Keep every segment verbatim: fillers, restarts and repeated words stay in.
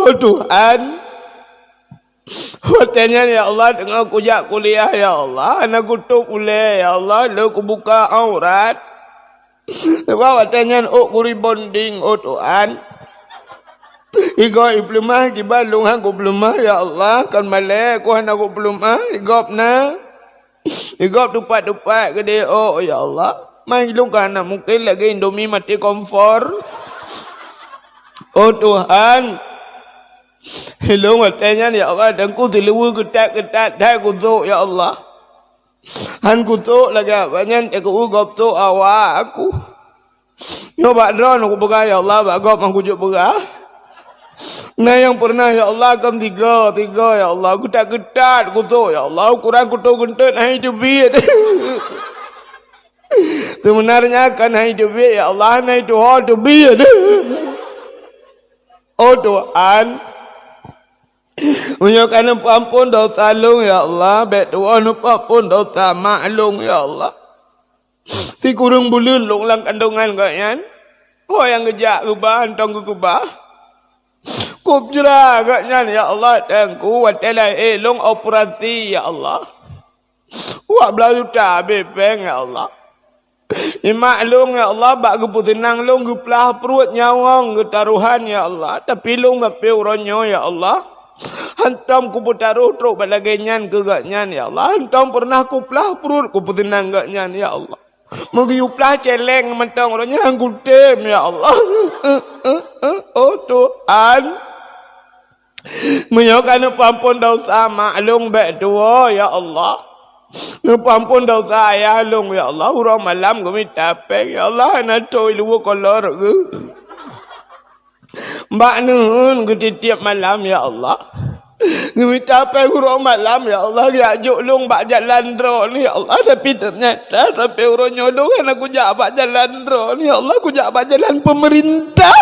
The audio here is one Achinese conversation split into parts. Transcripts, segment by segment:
Oh Tuhan, watée nyan, ya Allah, teungoh kujak kuliah, ya Allah, hana kutôb ulée, ya Allah, lé kubuka aurat. Sabab watée nyan ôk kurebonding, oh Tuhan. Igob ipeuleumah, kiban lôn han kupeuleumah, ya Allah, kon malée ku hana kupeuleumah, igob na. Igob tupat-tupat keudéh ôk, ya Allah. Mai lôn ka hana mungken lagée Indomie maté kompor. Oh Tuhan, lôn watée nyan, ya Allah, dan ku siluweue keutat-keutat that kusôk, ya Allah. Han kusôk lagée awaknyan, teuk gob sôk awak aku. Nyoe bak droeneuh kupeugah, ya Allah, bak gob han kujok peugah. Na nyang peureunah, ya Allah, kon tiga, tiga, ya Allah, keutat-keutat kusôk, ya Allah, ukuran kuto geunteut hana teubiet. Sebenarnya kan hana teubiet, ya Allah, hana tuho teubiet. Oh Tuhan, meunyoe ka neupeuamphon desya lôn, ya Allah, bék tuwoe neupeuamphon desya mak lôn, ya Allah. Sikureueng buleuen lôn lam kandongan gobnyan, ho nyang geujak geuba hántom geukeubah. Kôb jra gobnyan, ya Allah, Teungku, watée lahé lôn operasi, ya Allah. Dua blaih juta habéh péng, ya Allah. Imak lôn, ya Allah, bak geupeuseunang lôn geuplah pruet nyawöng geutarohan, ya Allah. Tapi lôn sampoe uroe nyoe, ya Allah, hántom kupeutaroh trok bak lagée nyan keu gobnyan, ya Allah. Hántom peureunah kuplah pruet kupeuseunang gobnyan, ya Allah. Meugeuyue plah céléng mantong uroe nyan han kutem, ya Allah. Oh Tuhan, meunyoe ka neupeuamphon desya mak lôn bék tuwoe, ya Allah. Neupeuamphon desya ayah lôn, ya Allah. Uroe malam geumita péng, ya Allah, hana toe luweue kolor geuh. Bak neuheun geutitieb malam, ya Allah. Geumita péng uroe malam, ya Allah, geujak jok lôn bak jalan droeneuh, ya Allah. Tapi teunyata sampoe uroe nyoe lôn hana kujak bak jalan droeneuh, ya Allah, kujak bak jalan peumeurintah.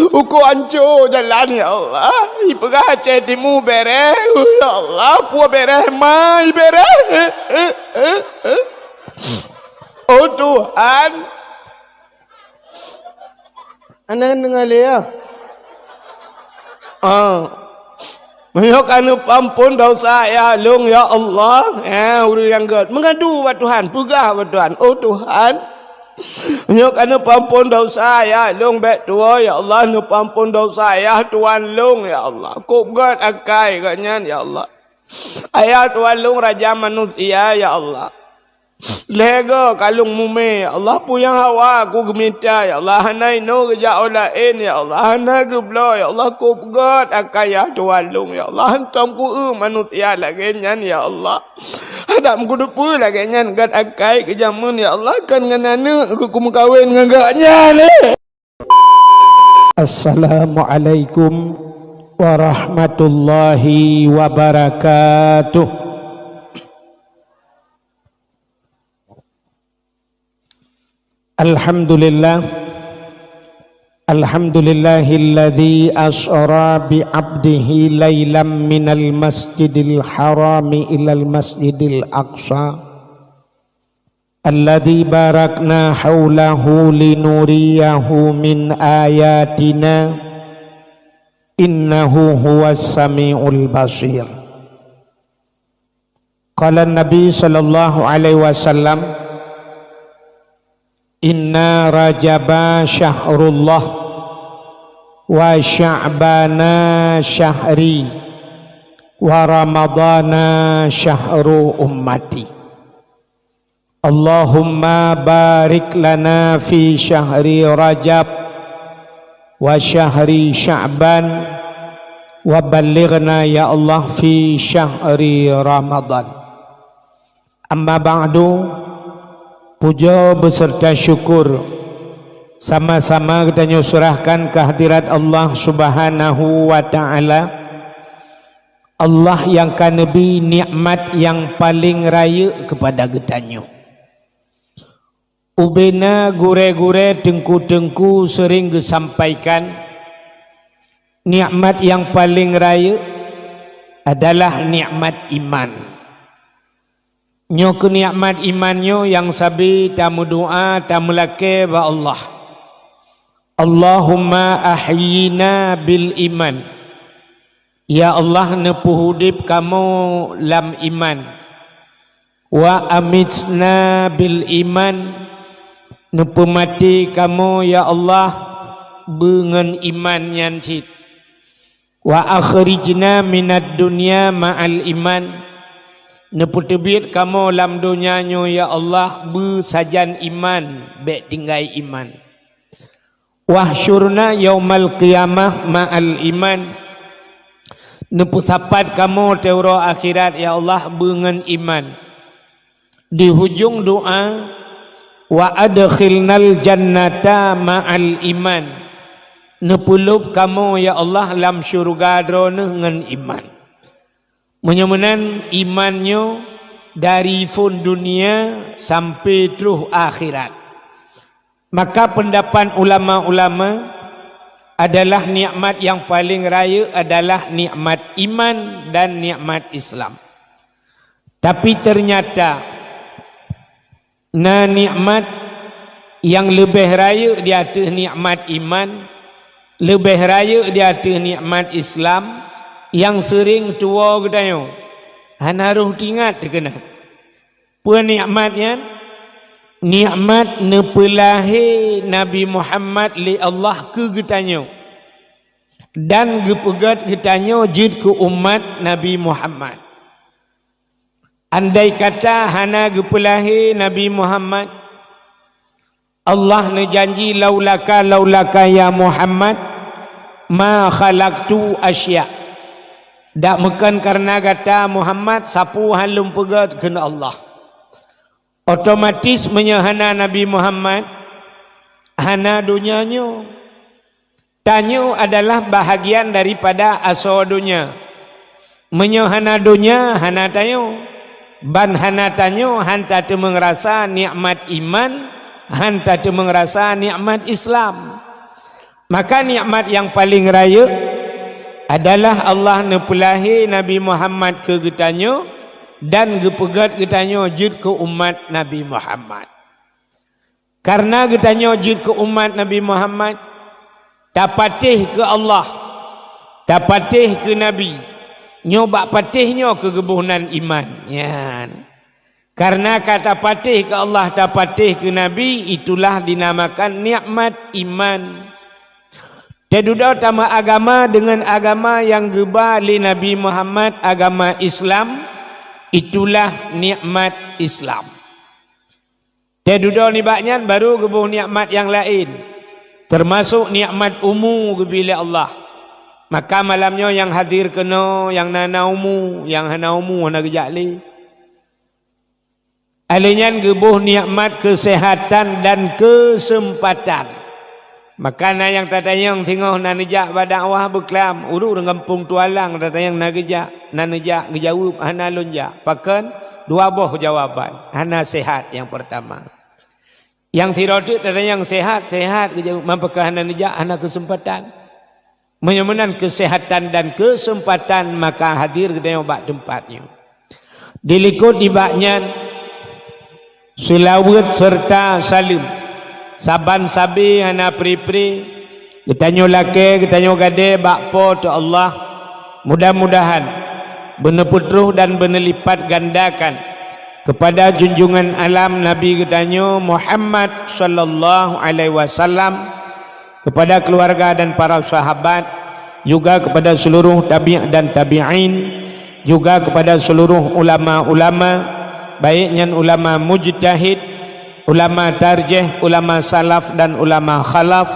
Uko anco jalan, ya Allah. Ipeugah Aceh Timu bereh, ya Allah, peue bereh, mai bereh. Oh Tuhan, Hana deungoe lé, ya? Ah. Meunyoe ka neupeuamphon desya ayah lôn, ya Allah, eh, ureuëng nyang gét, meungadu bak Tuhan, peugah bak Tuhan, "Oh Tuhan, meunyoe ka neupeuamphon desya ayah lôn bék tuwoe, ya Allah, neupeuamphon desya ayah tuan lôn, ya Allah. Kôb gét akai gobnyan, ya Allah. Ayah tuan lôn raja manusia, ya Allah." Lhée goe ka lôn mumé, ya Allah, peue nyang hawa ku geumita, ya Allah, hana inoe geujak u laén, ya Allah, hana geubloe, ya Allah, kôb gét akai ayah tuan lôn, ya Allah, hántom ku eu manusia lagée nyan, ya Allah. Hana meukuteupeue lagée nyan gét akai keu jameun, ya Allah, kon ngon aneuëk ku meukawén ngon gobnyan, eh. Assalamualaikum warahmatullahi wabarakatuh. Alhamdulillah. Alhamdulillahilladzi asra bi 'abdihi lailam minal masjidil harami ilal masjidil aqsa. Alladzi barakna haulahu linuriyahu min ayatina, innahu huwas samiul basir. Qala Nabi sallallahu alaihi wasallam, "Inna Rajaba syahrullah, wa Sya'bana syahri, wa Ramadana syahru ummati." Allahumma barik lana fi syahri Rajab wa syahri Sya'ban wa ballighna ya Allah fi syahri Ramadan. Amma ba'du, puja beserta syukur sama-sama geutanyoe serahkan kehadirat Allah Subhanahu wa Ta'ala. Allah nyang ka neubri nikmat nyang paleng rayeuk keupada geutanyoe. Ubena gurée-gurée, teungku-teungku seuring geusampaikan, nikmat nyang paleng rayeuk adalah nikmat iman. Nyoe keuh nikmat iman nyoe nyang sabe tameudoá, tameulakée bak Allah. Allahumma ahyina bil iman. Ya Allah, neupeuudeb kamoe lam iman. Wa amitna bil iman. Neupeumaté kamoe, ya Allah, beungon iman nyan cit. Wa akhrijna minad dunya ma'al iman. Neupeuteubiet kamoe lam donya nyoe, ya Allah, beusajan iman, bék tinggai iman. Wahsyurna yaumal qiyamah ma'al iman. Neupeusapat kamoe teuroe akhirat, ya Allah, beungon iman. Di hujung doa, wa adkhilnal jannata ma'al iman. Neupeulôb kamoe, ya Allah, lam syeuruga Droeneuh ngon iman. Meunyoe meunan iman nyoe dari phon dunia sampai troh akhirat. Maka peundapat ulama-ulama adalah nikmat nyang paleng rayeuk adalah nikmat iman dan nikmat Islam. Tapi ternyata na nikmat nyang leubeh rayeuk di ateueh nikmat iman, leubeh rayeuk di ateueh nikmat Islam, nyang seuring tuwoe geutanyoe hana roh teuingat teukeunong. Peue nikmat nyan? Nikmat neupeulahé Nabi Muhammad lé Allah keu geutanyoe dan geupeugét geutanyoe jeuet keu umat Nabi Muhammad. Andai kata hana geupeulahé Nabi Muhammad, Allah neujanji, "Laulaka, laulaka ya Muhammad, ma khalaqtu asya." Dak meukon kareuna gata Muhammad, sapeue han lôn peugét kheun Allah. Otomatis meunyoe hana Nabi Muhammad, hana donya nyoe. Tanyoe adalah bahagian daripada asoe donya. Meunyoe hana donya, hana tanyoe. Ban hana tanyoe, han tateumeung rasa nikmat iman, han tateumeung rasa nikmat Islam. Maka nikmat nyang paleng rayeuk adalah Allah neupeulahé Nabi Muhammad keu geutanyoe dan geupeugét geutanyoe jeuet keu umat Nabi Muhammad. Kareuna geutanyoe jeuet keu umat Nabi Muhammad, tapatéh keu Allah, tapatéh keu Nabi, nyoe bak patéh nyoe keu geuboh nan iman. Nyan. Kareuna ka tapatéh keu Allah, tapatéh keu Nabi, itulah dinamakan nikmat iman. Teududoe tameuagama deungon agama nyang geuba lé Nabi Muhammad, agama Islam, itulah nikmat Islam. Teududoe nibak nyan baru geuboh nikmat nyang laén, teumasok nikmat umu geubri lé Allah. Maka malam nyoe nyang hadir keunoe, nyang na, na umu, nyang hana umu hana geujak lé. Alèh nyan geuboh nikmat keuseuhatan dan keuseumpatan. Maka na nyang tatanyong singoh na neujak bak dakwah beuklam, ureueng gampông Tualang tatanyong na geujak, na neujak, geujaweueb hana lôn jak. Pakon? Dua boh jawaban, hana seuhat nyang peurtama. Nyang sidroe teuk tatanyong seuhat, seuhat geujaweueb, meupeugah hana neujak, hana keuseumpatan. Meunyoe meunan keuseuhatan dan keuseumpatan, maka hadir geutanyoe bak teumpat nyoe. Dilikot nibak nyan, seulaweuet seureuta saleuem saban sabe hana pri-pri geutanyoe lakèe, geutanyoe gadée bak Po teu Allah. Mudah-mudahan beuneupeutroh dan beuneulipatgandakan keupada junjungan alam Nabi geutanyoe Muhammad sallallahu alaihi wasallam, kepada keluarga dan para sahabat, juga kepada seluruh tabi' dan tabi'in, juga kepada seluruh ulama-ulama, baik nyan ulama mujtahid, ulama tarjih, ulama salaf dan ulama khalaf,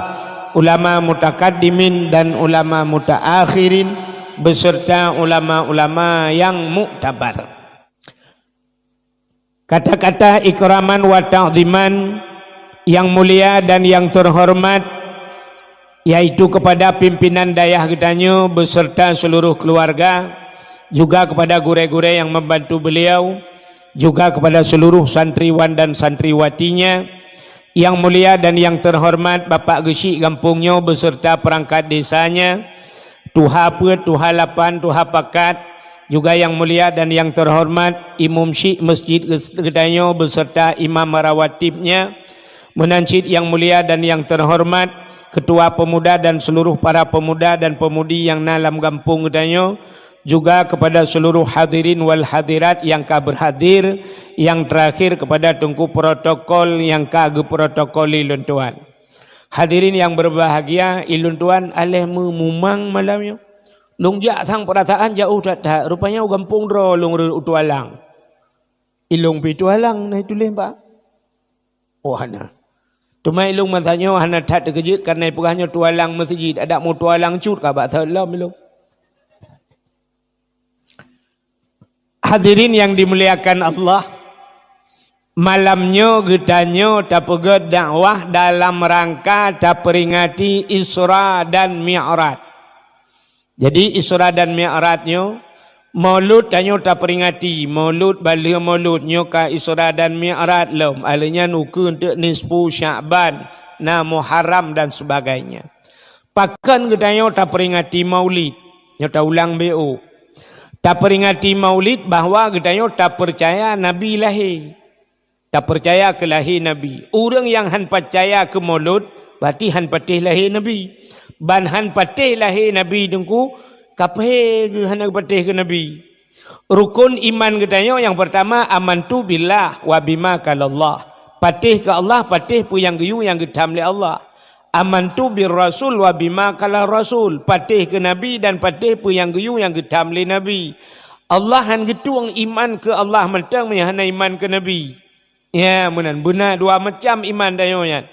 ulama mutakaddimin dan ulama mutaakhirin, beserta ulama-ulama yang muktabar. Kata-kata ikraman wa ta'ziman yang mulia dan yang terhormat, yaitu kepada pimpinan dayah geutanyoe beserta seluruh keluarga, juga kepada gurée-gurée yang membantu beliau, juga kepada seluruh santriwan dan santriwatinya, yang mulia dan yang terhormat Bapak Geuchik gampông nyoe beserta perangkat desanya, tuha peuet, tuha lapan, tuha pakat, juga yang mulia dan yang terhormat Imum Syik Masjid geutanyoe beserta imam rawatibnya, meunan cit yang mulia dan yang terhormat Ketua Pemuda dan seluruh para pemuda dan pemudi nyang na lam gampông geutanyoe, juga kepada seluruh hadirin wal hadirat nyang ka berhadir, nyang terakhir kepada Teungku Protokol nyang ka geuprotokoli lôn tuan. Hadirin nyang berbahagia, ilôn tuan aléh meumumang malam nyoe. Lôn jak sang peurasaan jaoh that-that, rupanya u gampông droe lôn rhot u Tualang. Ilôn pi Tualang na tuléh bak. Oh, hana. Teuma ilôn masa nyoe hana that teukeujeuet kareuna ipeugah nyoe Tualang meuseujid, adak mu Tualang cut ka bak that lom ilôn. Hadirin yang dimuliakan Allah, malam nyoe geutanyoe tapeugét dakwah dalam rangka taperingati Isra dan Mi'raj. Jadi, Isra dan Mi'raj nyoe, Maulud tanyoe taperingati, Maulud, balheueh Maulud nyoe ka Isra dan Mi'raj lom, alheuh nyan ukeue eunteuk nisfu Sya'ban, na Muharram dan sebagainya. Pakon geutanyoe taperingati Maulid? Nyoe taulang B O. Taperingati Maulid bahwa geutanyoe tapeucaya Nabi lahé. Tapeucaya keu lahé Nabi. Ureuëng nyang hán peucaya keu Maulud, berarti hán patéh lahé Nabi. Ban hán patéh lahé Nabi Teungku, kaphé geuh hana geupatéh keu Nabi. Rukun iman geutanyoe nyang peurtama, amantu billah wa bima qalallah. Patéh keu Allah, patéh peue nyang geuyue nyang geutham lé Allah. Amantu bir rasul wa bima qala rasul. Patéh keu Nabi dan patéh peue nyang geuyue nyang geutham lé Nabi. Allah hán geutueng iman keu Allah mantong meunyoe hana iman keu Nabi. Ya, meunan. Beuna dua macam iman tanyoe nyan.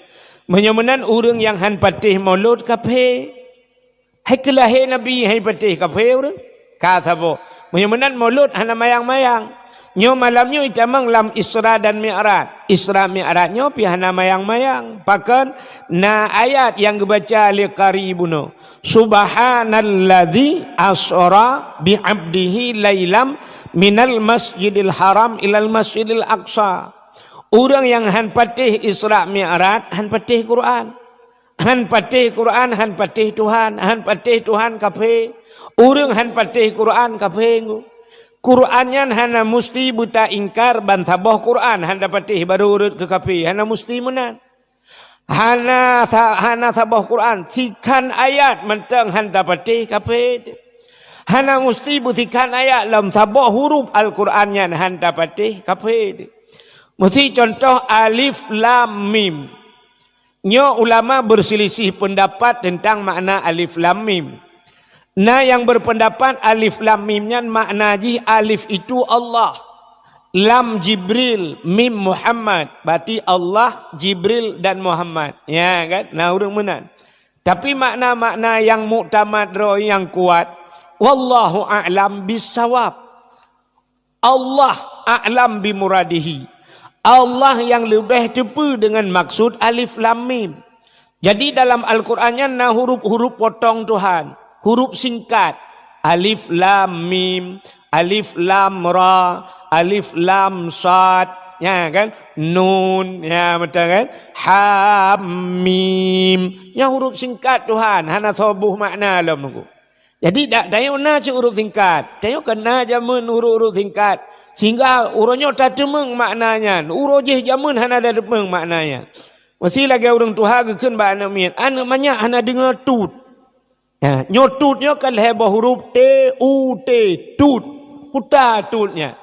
Meunyoe meunan ureuëng nyang hán patéh Maulud kaphé. Hai keu lahé Nabi hai patéh kaphé ureuëng? Ka saboh. Meunyoe meunan Maulud hana mayang-mayang. Nyoe malam nyoe itamong lam Isra dan Mi'raj. Isra Mi'raj nyoe pi hana mayang-mayang. Pakon? Na ayat nyang geubaca lé qari bunoe. Subhanalladzi asra bi abdihi lailam minal masjidil haram ilal masjidil aqsa. Ureuëng nyang hán patéh Isra Mi'raj, hán patéh Quran. Hán patéh Quran, hán patéh Tuhan, hán patéh Tuhan kaphé. Ureuëng hán patéh Quran kaphé ngu. Quran nyan hana musti beutaingkar ban saboh Quran hán tapatéh barô rhot keu kaphé, hana musti meunan. Hana sa-, hana saboh Quran, sikhan ayat mantong hán tapatéh kaphé. Hana musti beusikhan ayat lom saboh huruf Al-Quran nyan hán tapatéh kaphé. Meusi contoh alif lam mim. Nyoe ulama berselisih pendapat tentang makna alif lam mim. Na nyang berpendapat alif lam mim nyan makna jih alif itu Allah, lam Jibril, mim Muhammad. Berarti Allah, Jibril dan Muhammad. Ya kan? Na ureuëng meunan. Tapi makna-makna nyang muktamad droe nyang kuat, wallahu a'lam bissawab. Allah a'lam bimuradihi. Allah nyang leubeh teupeue deungon maksud alif lam mim. Jadi dalam Al-Quran nyan na huruf-huruf potong Tuhan, huruf singkat. Alif lam mim, alif lam ra, alif lam sad, ya kan? Nun, ya betul kan? Ha mim. Nya huruf singkat Tuhan, hana soe boh makna lom nunggu. Jadi dak tanyoe na cit huruf singkat. Tanyoe ka na jameun huruf-huruf singkat. Sehingga uroe nyoe tateumeung makna nyan. Uroe jih jameun hana tateumeung makna nyan. Meusi lagée ureuëng tuha geukheun bak aneuëk miet, aneuëk manyak hana deungoe tut. Ya, nyoe tut nyoe kan lhée boh huruf T U T, tut. Puta tut nyan.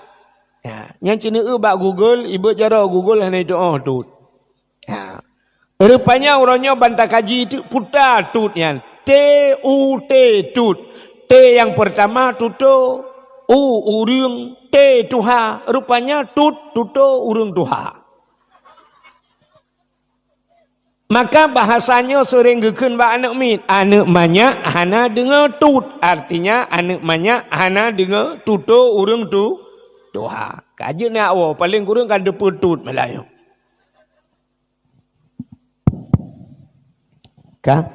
Ya, nyan ceuneuk bak Google, ibeuet jaroe Google hana itu'oh tut. Ya. Rupanya uroe nyoe ban takaji teuk puta tut nyan. T U T, tut. T nyang peurtama tutoe, U ureuëng, T tuha. Rupanya tut tutoe ureuëng tuha. Maka bahasa nyoe seuring geukheun bak aneuëk miet, aneuëk manyak hana deungoe tut. Artinya aneuëk manyak hana deungoe tutoe ureuëng tu tuha. Ka jeuet neuwoe, paléng kureueng ka teupeue tut Meulayu. Ka?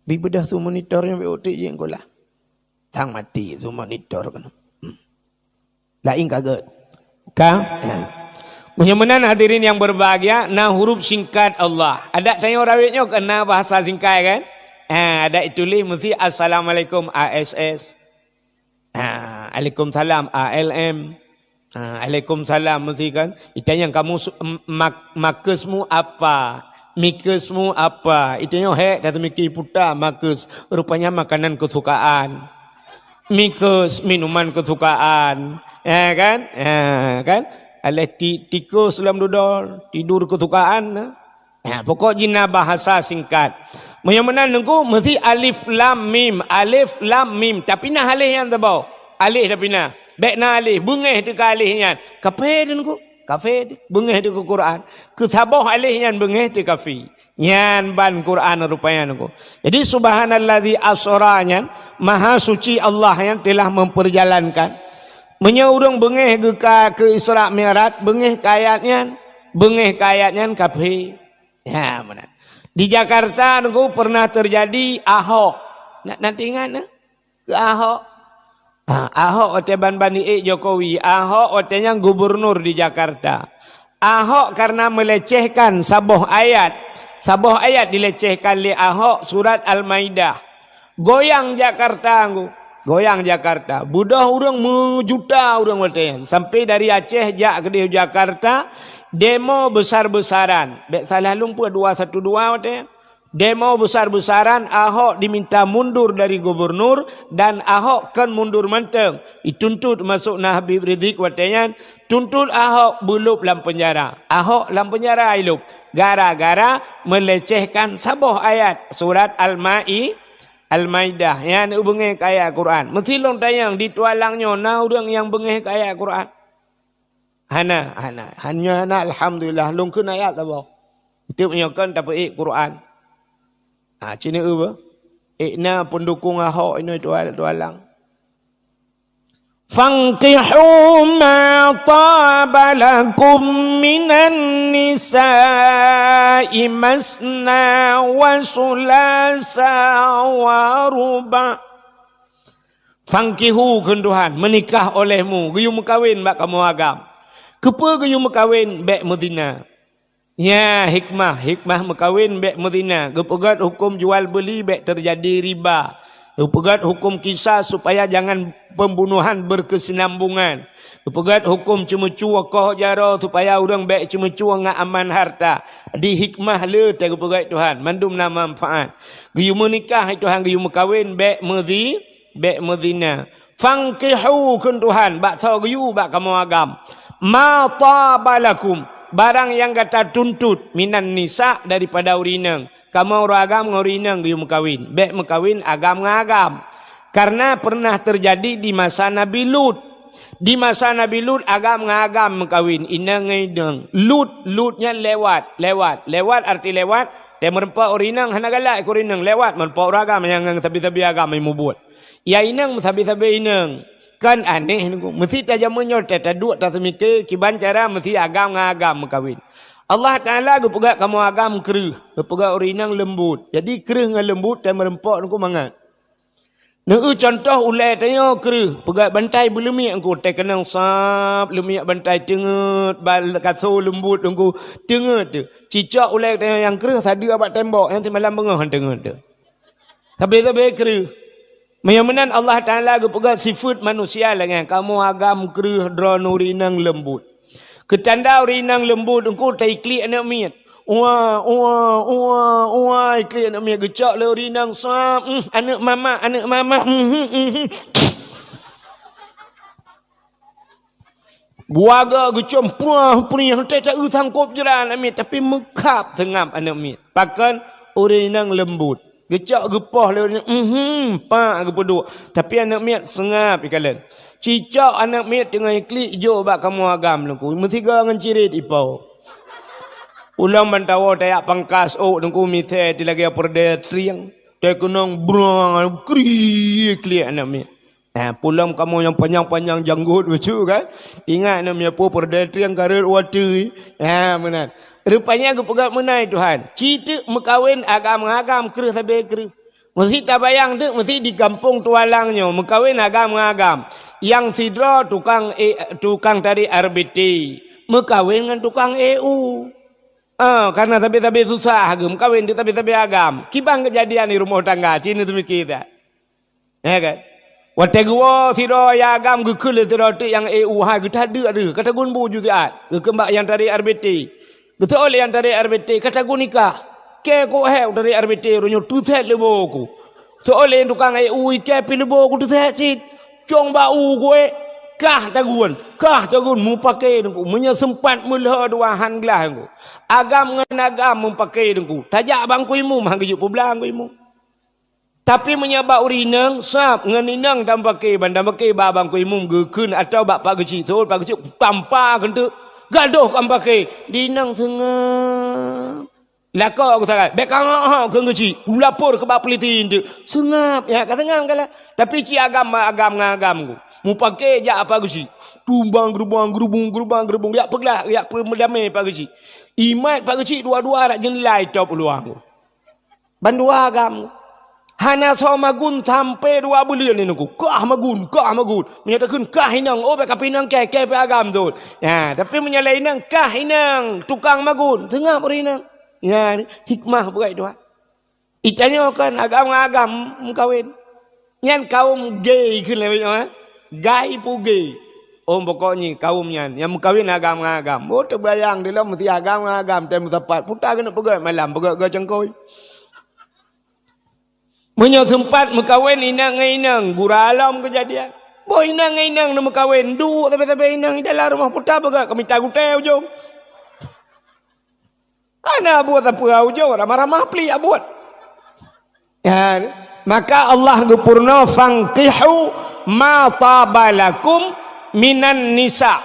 Bi beudôh su monitor nyang beu utik jih engkolah. Sang mati su monitor keunoe. Hmm. Laén ka gét. Ka? Ha. Meunyoe meunan hadirin yang berbahagia, na huruf singkat Allah. Adak tanyoe rawet nyoe keu na bahasa singkat kan? Ha, adak ituléh meusi Assalamualaikum A S S. Ha, alaikumsalam, A L M. Ha, alaikumsalam, meusi kan? Itanyong kamu su-, m-, mak-, makesmu apa? Mikesmu apa? Itu nyoe hek dah teumiké puta makes. Rupanya makanan kesukaan. Mikes, minuman kesukaan. Ya kan? Ya kan? Alah ti-, tikus lam dudoe, tidur kesukaan. Ha, pokok jina bahasa singkat. Meunyoe meunan nunggu, mesti alif lam mim, alif lam mim. Tapi na alih nyan saboh. Alih tapi na. Bèk na alih, beungéh teuka alih nyan. Kafé teuh nunggu. Kafé teuh. Beungéh teuh keu Quran. Keu saboh alih nyan beungéh teuh kafé. Nyan ban Quran rupanya nunggu. Jadi, subhanalladzi asra nyan, maha suci Allah nyan telah memperjalankan. Meunyoe ureuëng beungéh geuka keu Isra Mi'raj, beungéh keu ayat nyan, beungéh keu ayat nyan kafé. Ya, meunan. Di Jakarta nunggu pernah terjadi Ahok. Na, na teuingat na? Keu Ahok. Ha, Ahok watée ban-ban ék Jokowi, Ahok watée nyan gubernur di Jakarta. Ahok karena melecehkan saboh ayat. Saboh ayat dilecehkan lé Ahok, surat Al-Maidah. Goyang Jakarta nggu. Goyang Jakarta. Beudôh ureuëng meujuta ureuëng watée nyan. Sampai dari Aceh jak keudeh Jakarta, demo besar-besaran. Bèk salah lôn peue dua satu dua watée nyan. Demo besar-besaran, Ahok diminta mundur dari gubernur dan Ahok kon mundur mantong. Dituntut masuk na Habib Rizik watée nyan, tuntut Ahok beulôb lam penjara. Ahok lam penjara ilôb gara-gara melecehkan saboh ayat surat Al-Mai-, Al-Maidah. Nyan beungéh keu ayat Quran. Meusti lôn tanyong di Tualang nyoe na ureuëng nyang beungéh keu ayat Quran? Hana, hana. Hanya hana, alhamdulillah. Lôn kheun ayat saboh. Tiep nyoe kon tapeuék Quran. Ha, ci neu-eu beuh. Ék na pendukung Ahok inoe Tual-, Tualang. Fankihu ma taba lakum minan nisa'i masna wa sulasa wa ruba'. Fankihu kheun Tuhan, meunikah olehmu, geuyue meukawen bak kamoe agam. Keupeue geuyue meukawen? Bèk meuzina. Nya hikmah, hikmah meukawen bèk meuzina. Geupeugét huköm jual beuli bèk teujadi riba. Geupeugét huköm kisas supaya jangan pembunuhan berkesinambungan. Geupeugét huköm ceumeucue koh jaroe supaya ureuëng bèk ceumeucue ngon aman harta. Di hikmah le teuh geupeugét Tuhan, mandum na manfaat. Geuyue meunikah Tuhan, geuyue meukawen bèk meuzi-, bèk meuzina. Fankihu kheun Tuhan bak soe geuyue bak kamoe agam. Ma taba lakum, barang nyang gata tuntut, minan nisa, daripada ureuëng inong. Kamoe ureuëng agam ngon ureuëng inong geuyue meukawen. Bèk meukawen agam ngon agam. Karena pernah terjadi di masa Nabi Lut. Di masa Nabi Lut agam ngon agam meukawen, inong ngon inong. Lut, Lut nyan lewat, lewat. Lewat arti lewat, teumeureumpok ureuëng inong hana galak keu ureuëng inong, lewat meureumpok ureuëng agam nyang ngon sabe-sabe agam nyang mubuet. Ya inong meusabe-sabe inong. Kan aneh nunggu. Meusti tajameun nyoe teuh taduek taseumiké kiban cara meusti agam ngon agam meukawen. Allah Taala geupeugah kamoe agam kreueh, geupeugah ureuëng inong leumbot. Jadi kreueh ngon leumbot teumeureumpok nunggu mangat. Neu-eu cuntoh ulée tanyoe kreueh, peugah bantai beuleumiek nunggu teuh keunong sab leumiek bantai teungeut bal kaso leumbot nunggu teungeut teuh. Cicok ulée tanyoe nyang kreueh sadeue bak tembok nyang simalam beungoh han teungeut teuh. Sabe-sabe kreueh. Meunyoe meunan Allah Taala geupeugah sifeuet manusia lagée nyan, kamoe agam kreueh droeneuh ureuëng inong leumbot. Keutanda ureuëng inong leumbot nunggu taiklik aneuëk miet. Ua, ua, ua, ua, iklik aneuëk miet geucok lé ureuëng inong sab, "Uhm, aneuëk mama, aneuëk mama, uhm, uhm, uhm." Buaga geucom pruah-pruih, teuh ta-eu sangkop jra aneuëk miet, tapi meukhab seungab aneuëk miet. Pakon? Ureuëng inong leumbot. Geucok geupoh lé ureuëng, mhm, pak geupeuduek. Tapi aneuëk miet seungab ikalon. Cicok aneuëk miet teungoh iklik jok bak kamoe agam nunggu. Meusigoe ngon cirit ipo. Ulôn ban tawoe tajak pangkas ôk nunggu misé ti lagée peureudée trieng. Teuh keunong brang, kri, klik aneuëk miet. Ha, pulom kamoe nyang panyang-panyang janggot bacut kan. Ingat aneuëk miet peue peureudée trieng ka rhot watée. Ha, meunan. Rupanya geupeugah meunan Tuhan. Ci teuk meukawen agam ngon agam kreueh sabe kreueh. Meusti tabayang teuk, meusti di gampông Tualang nyoe meukawen agam ngon agam. Nyang sidroe tukang, eh, tukang tarék R B T. Meukawen ngon tukang E U. Ah, karena sabe-sabe susah geuh meukawen teuk sabe-sabe agam. Kiban keujadian di rumoh tangga, ci neuseumiké that. Ya kan? Watée geuwoe sidroe nyang agam geukheun lé sidroe teuk nyang E U hai geutadeuek deuh, ka tagun bu ju siat. Geukheun bak nyang tarék R B T. Geuteu'oh lé nyang tarek R B T, "Ka tagun nikah." "Kèe keuh hèk tarek R B T, uroe nyoe teusèt leubo ku." Teu'oh lé tukang ék u, "Kèe pih leubo ku teusèt cit." Cong bak u keuh ék, "Kah tagun, kah tagun," mupakè Teungku. Meunyoe seumpat meulhô dua han glah Teungku. Agam ngon agam mupakè Teungku. Tajak bak Teungku Imum, han geujok peublang Teungku Imum. Tapi meunyoe bak ureueng inong, sab ngon inong tamupakè, ban tamupakè bak Teungku Imum geukheun atawa bak Pak Geuchik, thôn Pak Geuchik tampa keuneuk gadoh ka mupakè. Di inong seungab. Lakoe geusagai, "Bèk ka ngok-ngok keu Geuchik, ulapor keu bak peulisi eunteuk." Seungab, ya ka seungab kala. Tapi cit agam, agam ngon agam ku. Mupakè jak Pak Geuchik. Tumbang geurubang, geurubung, geurubang, geurubung. Jak peuglah, jak peumeudamé Pak Geuchik. Imat Pak Geuchik dua-dua rak jeunilai top uluwa ku. Bandua agam. Hana soe magun sampoe dua buleuen Teungku. "Kah magun, kah magun." Meunyoe takheun, "Kah inong," oh, bèk ka pih inong kèe, kèe pih agam thôn. Ya, tapi meunyoe lé inong, "Kah inong, tukang magun," seungab ureueng inong. Ya, hikmah bukai dua. Itanyoe kan agam ngon agam meukawen. Nyan kaum gay kheun lé nyoe, eh? Gay pugay. Oh, pokok nyan kaum nyan nyang meukawen agam ngon agam. Oh, teubayang dilom meusti agam ngon agam tem meusapat. Puta keuneuk peugöt malam, peugöt-göt cangkôi. Meunyoe seumpat meukawen inong ngon inong, gura lom keujadian. Boh inong ngon inong neumeukawen, duek sabe-sabe inong di dalam rumoh, puta peugöt ka mita gutèe ujong. Hana buet sapeue ujong, ramah-ramah plik buet. Ya, maka Allah geupeurunoe, "Fankihu ma taba lakum minan nisa."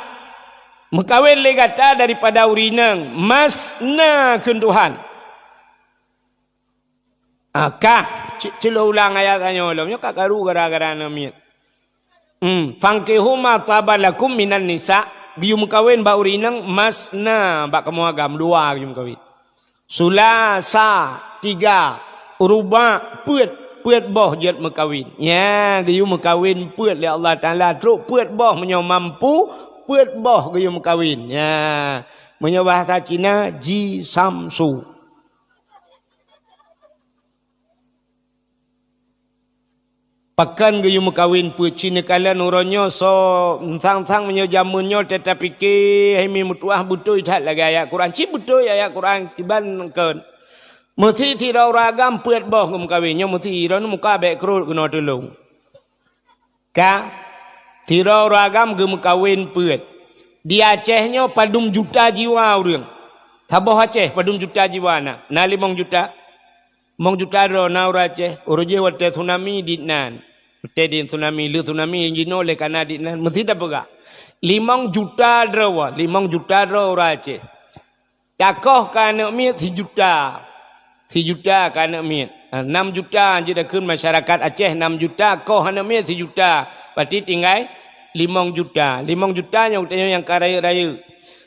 Meukawen lé gata daripada ureueng inong, masna kheun Tuhan. Ah, kah, ci-, cilok ulang ayat tanyoe lom. Nyoe ka karu gara-gara aneuk miet. Hmm, "Fankihu ma taba lakum minan nisa." Geuyue meukawen bak ureueng inong masna, bak kamoe agam dua geuyue meukawen. Sulasa, tiga. Ruba, peuet, peuet boh jeuet meukawen. Nya, geuyue meukawen peuet lé Allah Taala, trok peuet boh meunyoe mampu, peuet boh geuyue meukawen. Nya, meunyoe bahasa Cina, ji samsu. Pakon geuyue meukawen peuet? Ci neukalon uroe nyoe soe, sang-sang meunyoe jameun nyoe teuta pike, hai mi meutuah beutôi that lagèe ayat Quran. Cit beutôi ayat Quran kiban kon. Meusi sidroe ureueng agam peuet boh geumeukawen. Nyoe meusi droeneuh muka bèk krot keunoe tulông. Ka, sidroe ureueng agam geumeukawen peuet. Di Aceh nyoe padum juta jiwa ureueng. Saboh Aceh padum juta jiwa na? Na limong juta. Limong juta droe na ureueng Aceh. Uroe jéh watèe tsunami dit nan. Watèe di tsunami, le tsunami jinoe lé kana dit nan. Meusti tapeugah. Limong juta droe, limong juta droe ureueng Aceh. Takoh keu aneuk miet sijuta. Sijuta keu aneuk miet. Ha, nam juta jeuet takheun masyarakat Aceh, nam juta koh aneuk miet sijuta. Berarti tinggai limong juta. Limong juta nyoe geutanyoe nyang ka rayeuk-rayeuk.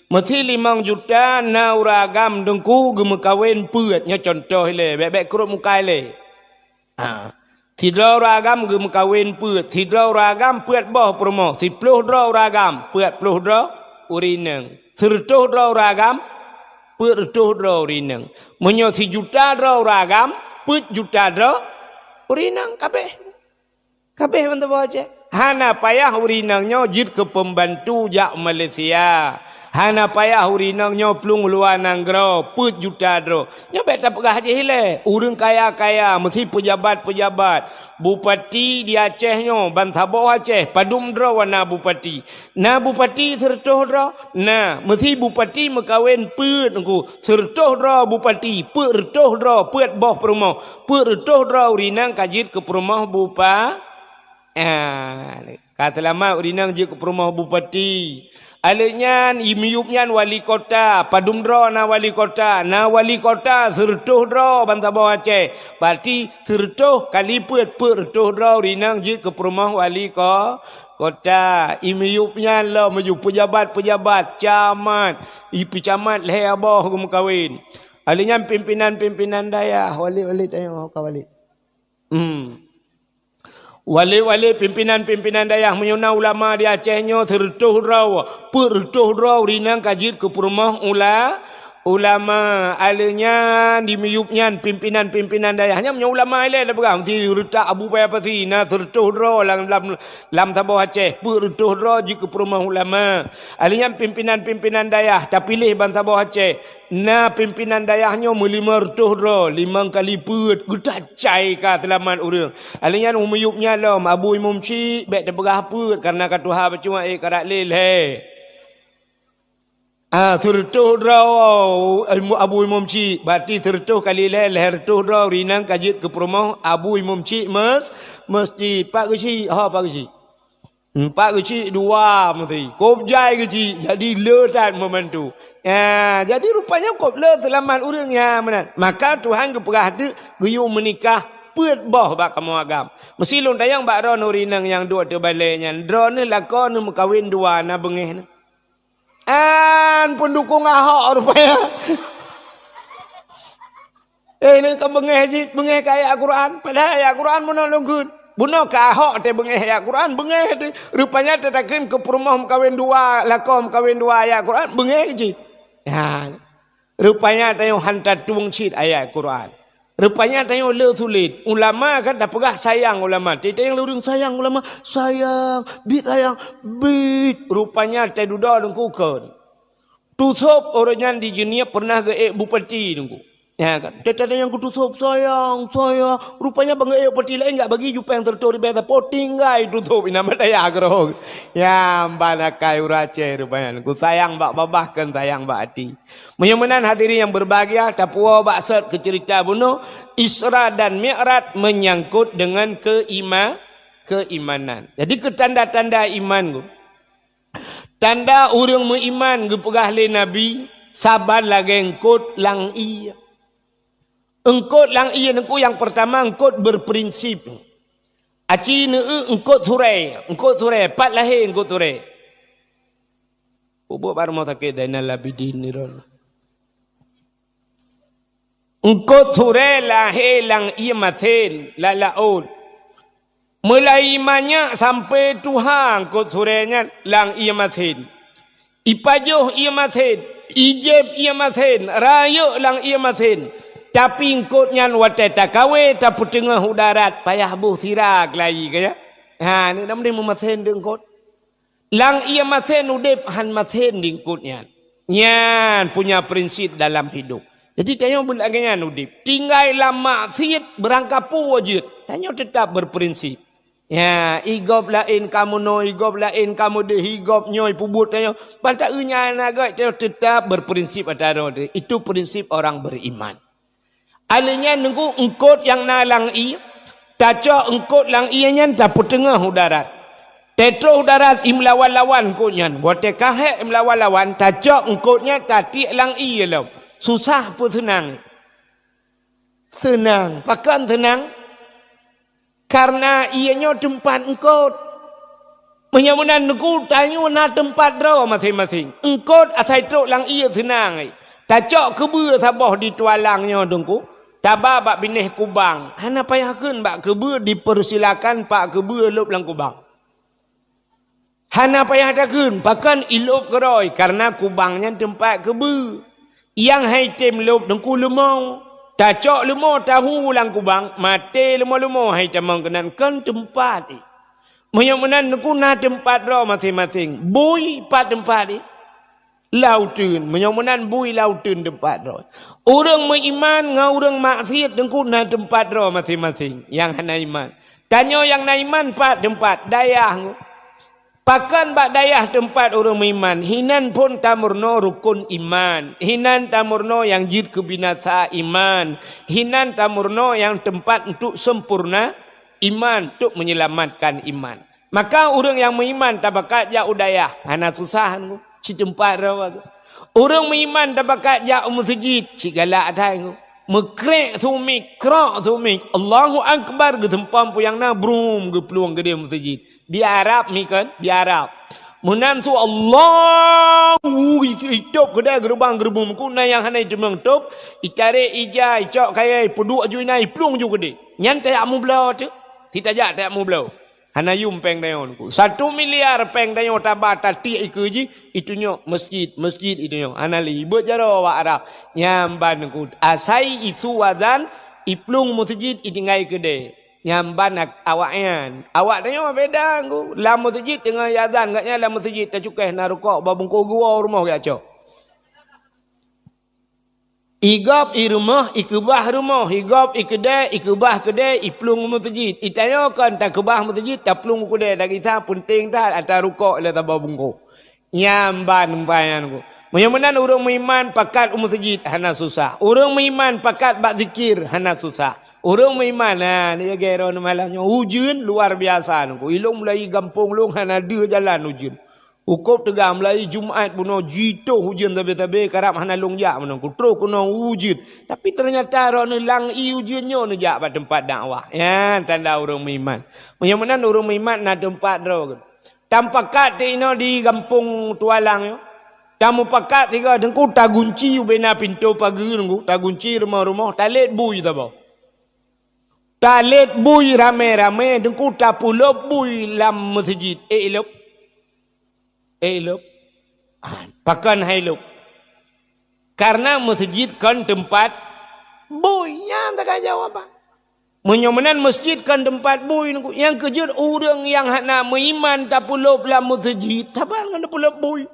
Meusi limong juta na ureueng agam Teungku geumeukawen peuet. Nyoe cuntoh ilèe, bèk-bèk krot muka ilèe. Ha. Sidroe ureueng agam geumeukawen peuet, sidroe ureueng agam peuet boh peurumoh, siploh droe ureueng agam, peuet ploh droe ureueng inong, seureutôh droe ureueng agam, peuet reutôh droe ureueng inong. Meunyoe sijuta droe ureueng agam, peuet juta droe ureueng inong, kabeh. Kabeh ban saboh Aceh. Hana payah ureueng inong nyoe jeuet keu peumbantu jak Malaysia. Hana payah ureueng inong nyoe plueng u luwa nanggroe, peuet juta droe. Nyoe bèk tapeugah jih ilèe. Ureueng kaya-kaya, meusi peujabat-peujabat. Bupati di Aceh nyoe, ban saboh Aceh, padum droe na bupati. Na bupati seureutôh droe? Na, meusi bupati meukawen peuet Teungku. Seureutôh droe bupati, peuet reutôh droe, peuet boh peurumoh. Peuet reutôh droe ureueng inong ka jeuet keu peurumoh bupa-, Ah, ka seulamat ureueng inong jeuet keu peurumoh bupati. Alèh nyan, i miyueb nyan wali kota, padum droe na wali kota, na wali kota seureutôh droe ban saboh Aceh. Berarti seureutôh kali peuet, peuet reutôh droe ureueng inong jeuet keu peurumoh wali ko-, kota. I miyueb nyan lom miyueb peujabat-peujabat, camat, i peucamat lhèe boh geumeukawen. Alèh nyan pimpinan-pimpinan dayah, wali-wali tanyoe ka wali. Hmm. Wali-wali, pimpinan-pimpinan dayah, meunyoe na ulama di Aceh nyoe seureutôh droe, peuet reutôh droe ureueng inong ka jeuet keu peurumoh ula-, Ulama, aleuh nyan di miyueb nyan pimpinan-pimpinan dayah. Nyan meunyoe ulama ilée tapeugah, meusti reutak Abu Paya Pasi, na sireutôh droe lam, lam, lam saboh Aceh, peuet reutôh droe jeuet keu peurumoh ulama. Aleuh nyan pimpinan-pimpinan dayah tapiléh ban saboh Aceh. Na pimpinan dayah nyoe meulimong reutôh droe, limong kali peuet, geutacai ka seulamat ureuëng. Aleuh nyan u miyueb nyan lom, Abu Imum Syik, bék tapeugah peuet, kareuna ka tuha bacut ék karat lé lhée. Ah, sireutôh droe Abu Imum Syik, berarti sireutôh kali lhée, lhée reutôh droe ureuëng inong ka jeuet keu peurumoh Abu Imum Syik mes-, mesjid. Pat geusyik, ho pat geusyik. Empat geusyik dua meusti. Kôb jai geusyik, jadi le that membantu. Ya, jadi rupanya kôb le seulamat ureuëng, ya, meunan. Maka Tuhan geupeugah teuk geuyue meunikah peuet boh bak kamoe agam. Meusti lôn tanyong bak droeneuh ureuëng inong nyang duek ateueh balée nyan, droeneuh lakoe neuh meukawen dua na beungéh neuh? An peundukong Ahok rupanya. Eh, ni ka beungéh jih, beungéh keu ayat Quran. Padahai ayat Quran bunoe lôn kheun. Bunoe keu Ahok teuh beungéh ayat Quran, beungéh teuh. Rupanya teuh takheun keu peurumoh meukawen dua, lakoe meukawen dua ayat Quran, beungéh jih. Ya. Rupanya tanyoe han tatueng cit ayat Quran. Rupanya tanyoe le sulet. Ulama kan tapeugah sayang ulama. Teuh tanyoe ureuëng sayang ulama. Sayang, bit sayang, bit. Rupanya teuh dudoe deungku kon. Tusôb ureuëng nyan di Jeunieb pernah geuék bupati deungku. Ya kan? Teuh tanyoe nyang keu Tusôb sayang, sayang. Rupanya ban geuék bupati laén jak bagi jupéng sireutôh ribée sapo tinggai Tusôb inan mat dayah keudroe. Ya, ban akai ureuëng Aceh rupanya. Ku sayang bak babah kon sayang bak até. Meunyoe meunan hadirin yang berbahagia, tapuwoe bak sot keu ceurita bunoe, Isra dan Mi'raj menyangkut dengan keima-, keimanan. Jadi keu tanda-tanda iman ku. Tanda ureuëng meuiman geupeugah lé Nabi, saban lagée eungkot lam ié. Eungkot lam ié nyoe ku nyang peurtama eungkot berprinsip. Aci neueu eungkot surée, eungkot surée, pat lahé eungkot surée. Peubuet bak rumoh sakét Zainal Abidin ni ron. Eungkot surée lahé lam ié masen, lam laôt. Meulai manyak sampoe tuha eungkot surée nyan lam ié masen. Ipajoh ié masen, ijieb ié masen, rayeuk lam ié masen. Tapi eungkot nyan watée takawé tapeuteungoh u darat payah boh sira keulayi ka ya. Ha, ni dah meumasen deuk eungkot. Lam ié masen udeb han masen di eungkot nyan. Nyan punya prinsip dalam hidup. Jadi tanyoe beulagée nyan udeb. Tinggai lam maksiet beurangkapeue jeuet. Tanyoe teutap berprinsip. Ya, igob laén kamoe noe, igob laén kamoe deh, igob nyoe peubuet tanyoe. Ban taeu nyan agak tanyoe teutap berprinsip atara droe. Itu prinsip orang beriman. Aleuh nyan nunggu eungkot nyang na lam ié, tacok eungkot lam ié nyan tapeuteungoh u darat. Teutroh u darat imeulawan-lawan eungkot nyan. Watée ka hék imeulawan-lawan, tacok eungkot nyan tatiek lam ié lom. Susah peue seunang? Seunang. Pakon seunang? Kareuna ié nyoe teumpat eungkot. Meunyoe meunan nunggu tanyoe na teumpat droe maséng-maséng. Eungkot asai trok lam ié seunang. Tacok keubeue saboh di tualang nyoe deungku. Taba bak binéh kubang. Hana payah kheun bak keubeue dipersilakan bak keubeue lôb lam kubang. Hana payah takheun, pakon ilôb keudroe, kareuna kubang nyan teumpat keubeue. Nyang hai tem lôb deungku leumo. Tacok leumo tahu lam kubang, maté leumo-leumo hai tamong keunan kon teumpat ié. Meunyoe meunan deungku na teumpat droe maséng-maséng. Bui pat teumpat ié? Lam uteuen. Meunyoe meunan bui lam uteuen teumpat droe. Ureuëng meuiman ngon ureuëng maksiet deungku na teumpat droe maséng-maséng. Nyang hana iman. Tanyoe nyang na iman pat teumpat? Dayah. Pakon bak dayah teumpat ureuëng meuiman, hinan phon tameurunoe rukon iman, hinan tameurunoe nyang jeuet keu binasa iman, hinan tameurunoe nyang teumpat untuk sempurna iman, untuk menyelamatkan iman. Maka ureuëng nyang meuiman tabakat jak u dayah, hana susah nunggu, cit teumpat droe. Ureuëng meuiman tabakat jak u meuseujid, cit galak atai nunggu. Meukrek sumik, krok sumik, Allahu Akbar, geuseumpom peue nyang na, brum, geuplueng keudeh meuseujid. Di Arab mi kon, di Arab. Meunan su Allahu itôb keudeh geurubang geurubum ku na nyang hana iteumang tôb, itarek ija, icok kayée, peuduek ju inan, iplueng ju keudeh. Nyan tajak mubloe teuh. Sitajak tajak mubloe. Hana yum péng tanyoe Teungku. Satu miliar péng tanyoe taba tatiek ikeue jih, itunyok masjid, masjid itunyok. Hana lé, beuet jaroe awak Arab. Nyan ban Teungku. Asai isu azan, iplueng masjid, itinggai keudè. Nyan ban ak-, awaknyan. Awak tanyoe beda Teungku. Lam masjid teungoh iazan, gobnyan lam masjid tacukéh na rukok, ba bungkôh geuwoe u rumoh geujak cok. Igob i rumoh, ikeubah rumoh, igob i keudè, ikeubah keudè, iplueng masjid. Itanyoe kon takeubah masjid, taplueng u keudè, dak kisah, peunteng that atra rukok lé saboh bungkôh. Nyan ban umpama nyan Teungku. Meunyoe meunan ureuëng meuiman pakat u masjid hana susah. Ureuëng meuiman pakat bak zikir hana susah. Ureuëng meuiman, ha, ni lagèe droeneuh malam nyoe ujeuen luar biasa Teungku. Ilôn mulai gampông lôn hana deuh jalan ujeuen. Ukôb teuga mulai Jumat bunoe jitoh ujeuen sabe-sabe, karab hana lôn jak meunan Teungku. Troh keunoe ujeuen. Tapi teunyata droeneuh lam ié ujeuen nyoe neujak bak teumpat dakwah. Nyan tanda ureuëng meuiman. Meunyoe meunan ureuëng meuiman na teumpat droe. Tamupakat teuk inoe di gampông Tualang nyoe. Tamupakat sigoe Teungku, tagunci ubena pintoe pageue Teungku, tagunci rumoh-rumoh, talét bui saboh. Talét bui ramé-ramé Teungku, tapulop bui lam masjid. Eh, ilop. Eh, ilop. Ah, pakon hai lop? Karena masjid kon teumpat bui. Nyan taga jawaban. Meunyoe meunan masjid kon teumpat bui Teungku. Nyang keujeuet ureuëng nyang hana meuiman tapulop lam masjid, saban ngon tapulop bui.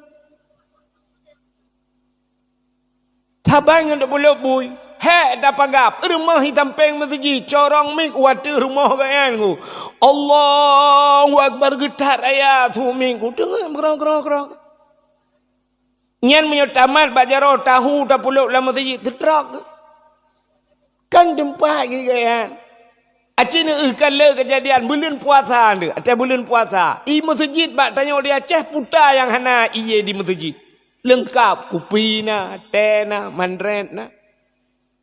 Saban ngon tapulop bui. Hék tapagat, rumoh i sampéng masjid, corong miet u ateueh rumoh gobnyan Teungku. Allahu Akbar, geutat ayat su miet Teungku. Teungoh keurong-keurong-keurong. Nyan meunyoe tamat bak jaroe tahu tapulop lam masjid, teutrok. Kan teumpat geuh nyan. Aci neueh ka le keujadian buleuen puasa nyoe, ateueh buleuen puasa. I masjid bak tanyoe di Aceh puta nyang hana ié di masjid. Leungkap, kupi na, teh na, mandret na.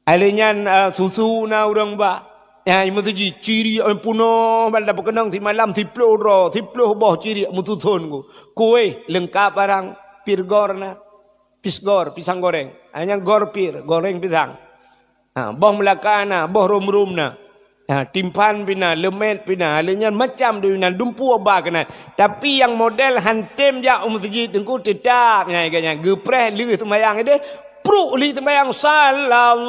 Alheuh nyan, eh, susu na ureuëng ba. Nyan, i masjid ciri, eh, punoh ban tapeukeunong simalam siploh droe, siploh boh ciri meususon Teungku. Kueh leungkap barang, pir gor na. Pisgor, pisang goreng. Ah, nyan gor pir, goreng pisang. Ha, boh meulaka na, boh rum-rum na. Ha, timphan pih na, leumét pih na. Alheuh nyan macam deuh inan, dumpeue ba keunan. Tapi nyang model han tem jak u masjid Teungku, teutap nyan, nyan geupreh lheueh seumayang ideh, pruk lheueh seumayang, sallallahu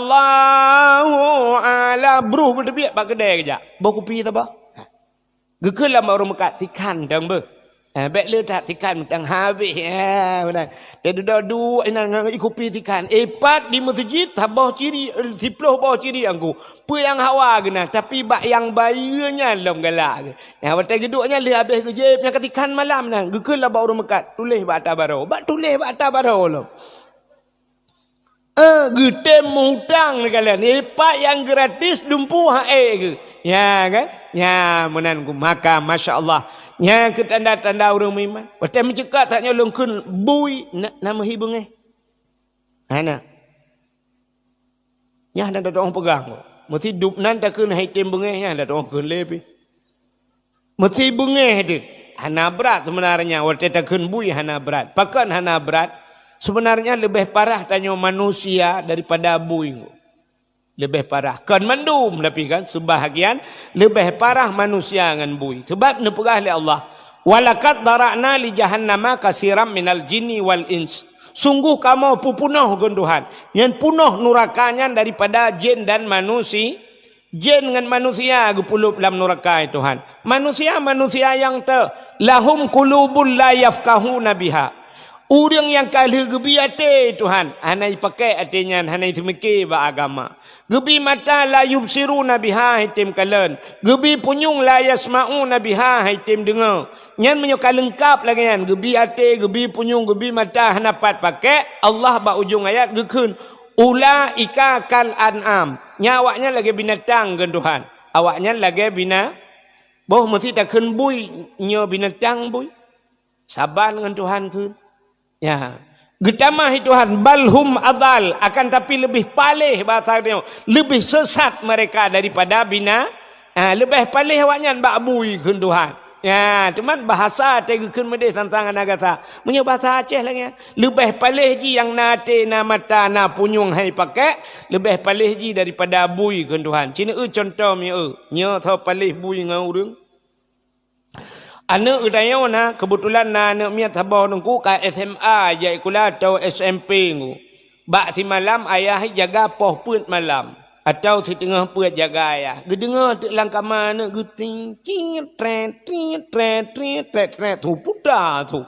ala, bruh geuteubiet bak keudè geujak. Boh kupi saboh. Geukheun lam ureuëng meukat, "Tikhan dong beuh." Eh, bék le that tikhan mantong habéh. Eh, meunan. Teududoe duek inan ngon i kupi tikhan. Eh, pat di masjid, saboh ciri, eh, siploh boh ciri Teungku. Peue nyang hawa geuh na, tapi bak nyang bayeue nyan lom galak geuh. Nyang watèe geuduek nyan lheueh habéh geujép, nyang ka tikhan malam nyan. Geukheun lam bak ureuëng meukat, tuléh bak ata baroe. Bak tuléh bak ata baroe lom. Eh, geutem meuhutang neukalon. Eh, pat nyang gratis dumpeue hak ék geuh. Nya kan? Nya meunan Teungku. Maka, masya Allah. Nya keuh tanda-tanda ureuëng meuiman. Watèe meuceukat that nyoe lôn kheun bui, na, na meuhi beungéh. Hana. Nyan hana tatu'oh peugah. Meusi dub nan takheun hai tem beungéh, nyan hana tatu'oh kheun lé pih. Meusi beungéh deuh. Hana brat seubeunarnya, watèe takheun bui hana brat. Pakon hana brat? Seubeunarnya leubeh parah tanyoe manusia daripada bui. Leubeh parah. Kon mandum, tapi kan, seubahagian leubeh parah manusia ngon bui. Sebab neupeugah lé Allah, "Walaqad dzara'na li jahannama katsiran minal jinni wal ins." Sungguh kamoe peupunoh, kheun Tuhan, nyan punoh nuraka nyan daripada jin dan manusi-, Jén ngon manusia geupulôp lam nuraka, ya Tuhan. Manusia-manusia nyang te-, lahum qulubun la yafqahuna biha. Ureuëng nyang ka lheueh geubri até, Tuhan, hana jipakék até nyan, hana jiseumiké bak agama. Geubri mata la yubsiruna biha, han jitem kalon. Geubri punyueng la yasma'una biha, han jitem deungoe. Nyan meunyoe ka leungkab lagée nyan, geubri até, geubri punyueng, geubri mata, hana pat pakék, Allah bak ujong ayat geukheun, "Ulaika kal an'am." Nyan awaknyan lagée binatang, kheun Tuhan. Awaknyan lagée bina-, boh meusi takheun bui, nyoe binatang bui. Saban ngon Tuhan kheun. Ya. Geutamah, ya Tuhan, "Bal hum adal," akan tapi leubeh paléh, bahasa nyoe, leubeh sesat mereka daripada bina-, ah, leubeh paléh awaknyan bak bui, kheun Tuhan. Ya, cuman bahasa teugeukheun meudeh sang-sang hana gata. Meunyoe bahasa Aceh lagée nyan, leubeh paléh jih nyang na até, na mata, na punyueng hai pakék, leubeh paléh jih daripada bui, kheun Tuhan. Ci neueu cuntoh mieu, nyoe soe paléh bui ngon ureuëng? Aneuk geutanyoe na, keubeutulan na aneuk miet saboh teungku ka S M A jak sikula atau S M P teungku. Bak simalam ayah jaga poh peuet malam atau siteungoh peuet jaga ayah. Geudeungoe teuk lam kama aneuk geuting, cit, tret, trit, tret, trit, tret, tret, su puta su.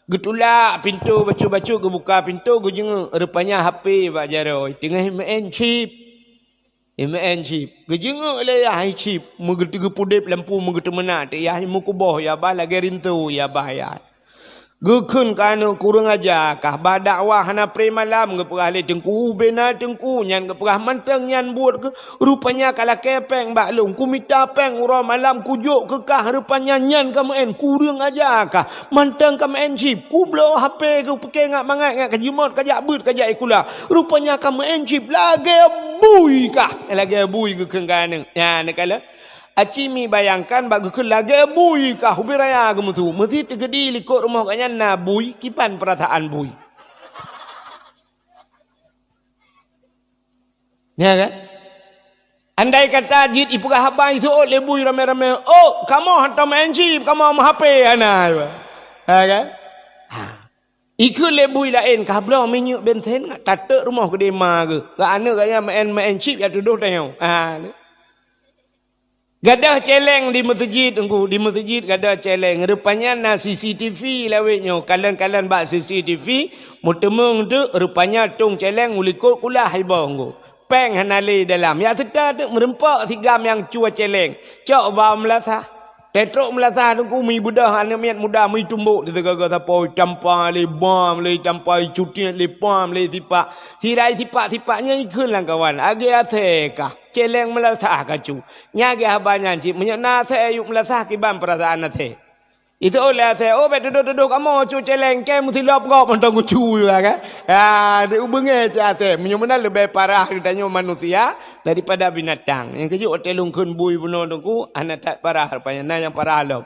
Geutulak pintoe bacut-bacut, geubuka pintoe, geujeungeuk, rupanya H P bak jaroe, teungoh meu'en chip. Imeu'en chip. Geujeungeuk lé yah chip, meugeuteugeu pudeb lampu, meugeuteumeuna teuk yah, meukuboh yah bah lagée rinto yah bah yah. Geukheun keu aneuk, kureueng aja kah, bah dakwah hana pré malam geupeugah lé teungku, bena teungku nyan geupeugah mantong nyan buet keuh. Rupanya ka lakée péng bak lôn, kumita péng uroe malam kujok keu kah, rupanya nyan ka meu'en, kureueng aja kah. Mantong ka meu'en chip, kubloe H P keu pike ngat mangat ngat ka jimot, ka jak beuet, ka jak sikula. Rupanya ka meu'en chip lagée bui kah. Eh, lagée bui geukheun keu aneuk. Nyan neukalon. Aci mi bayangkan bak geukheun lagée bui kah ubé raya geumeusu. Meusi teugeudi likot rumoh gobnyan na bui, kiban peurasaan bui. Ya kan? Andai kata jeuet ipeugah haba iseuôt lé bui ramé-ramé, "Oh, kamoe hantom meu'en chip, kamoe meuhape hana." Ha kan? Ha. Ikheun lé bui laén, "Kah bloe minyeuk bensen ngat tateuk rumoh keudeh ma geuh. Keu aneuk gaya meu'en, meu'en chip ya tudoh tanyoe." Ha. Gadoh celeng di meuseujid, Teungku, di meuseujid gadoh celeng. Rupanya na C C T V lawét nyoe. Kalon-kalon bak C C T V, meuteumeung teuk, rupanya tông celeng u likot kulah iboh, Teungku. Péng hana lé dalam. Yak seuta teuk meureumpok sigam nyang cue celeng. Cok bak meulasah. Tetrok meulasah, Teungku, mi beudoh aneuk miet muda mi tumbok di sigoe-goe sapo, itampa lé bam, lé itampa icutiet lé pam, lé sipak. Sira isipak-sipak nyan ikheun lam kawan. Agé asée kah. Celeng meulasah kacu. Nyan geuh haba nyan cit, meunyoe na asée yuk meulasah kiban peurasaan asée. Itu oleh asée, "Oh, bék tudoh-tudoh kamoe cu celeng, kée meusilop gob mantong kucu," ya kan? Ya, di ubeungéh cit asée. Meunyoe meunan leubeh parah geutanyoe manusia daripada binatang. Nyang keujeuet watée lôn kheun bui bunoe Teungku, hana that parah rupanya, na nyang parah lom.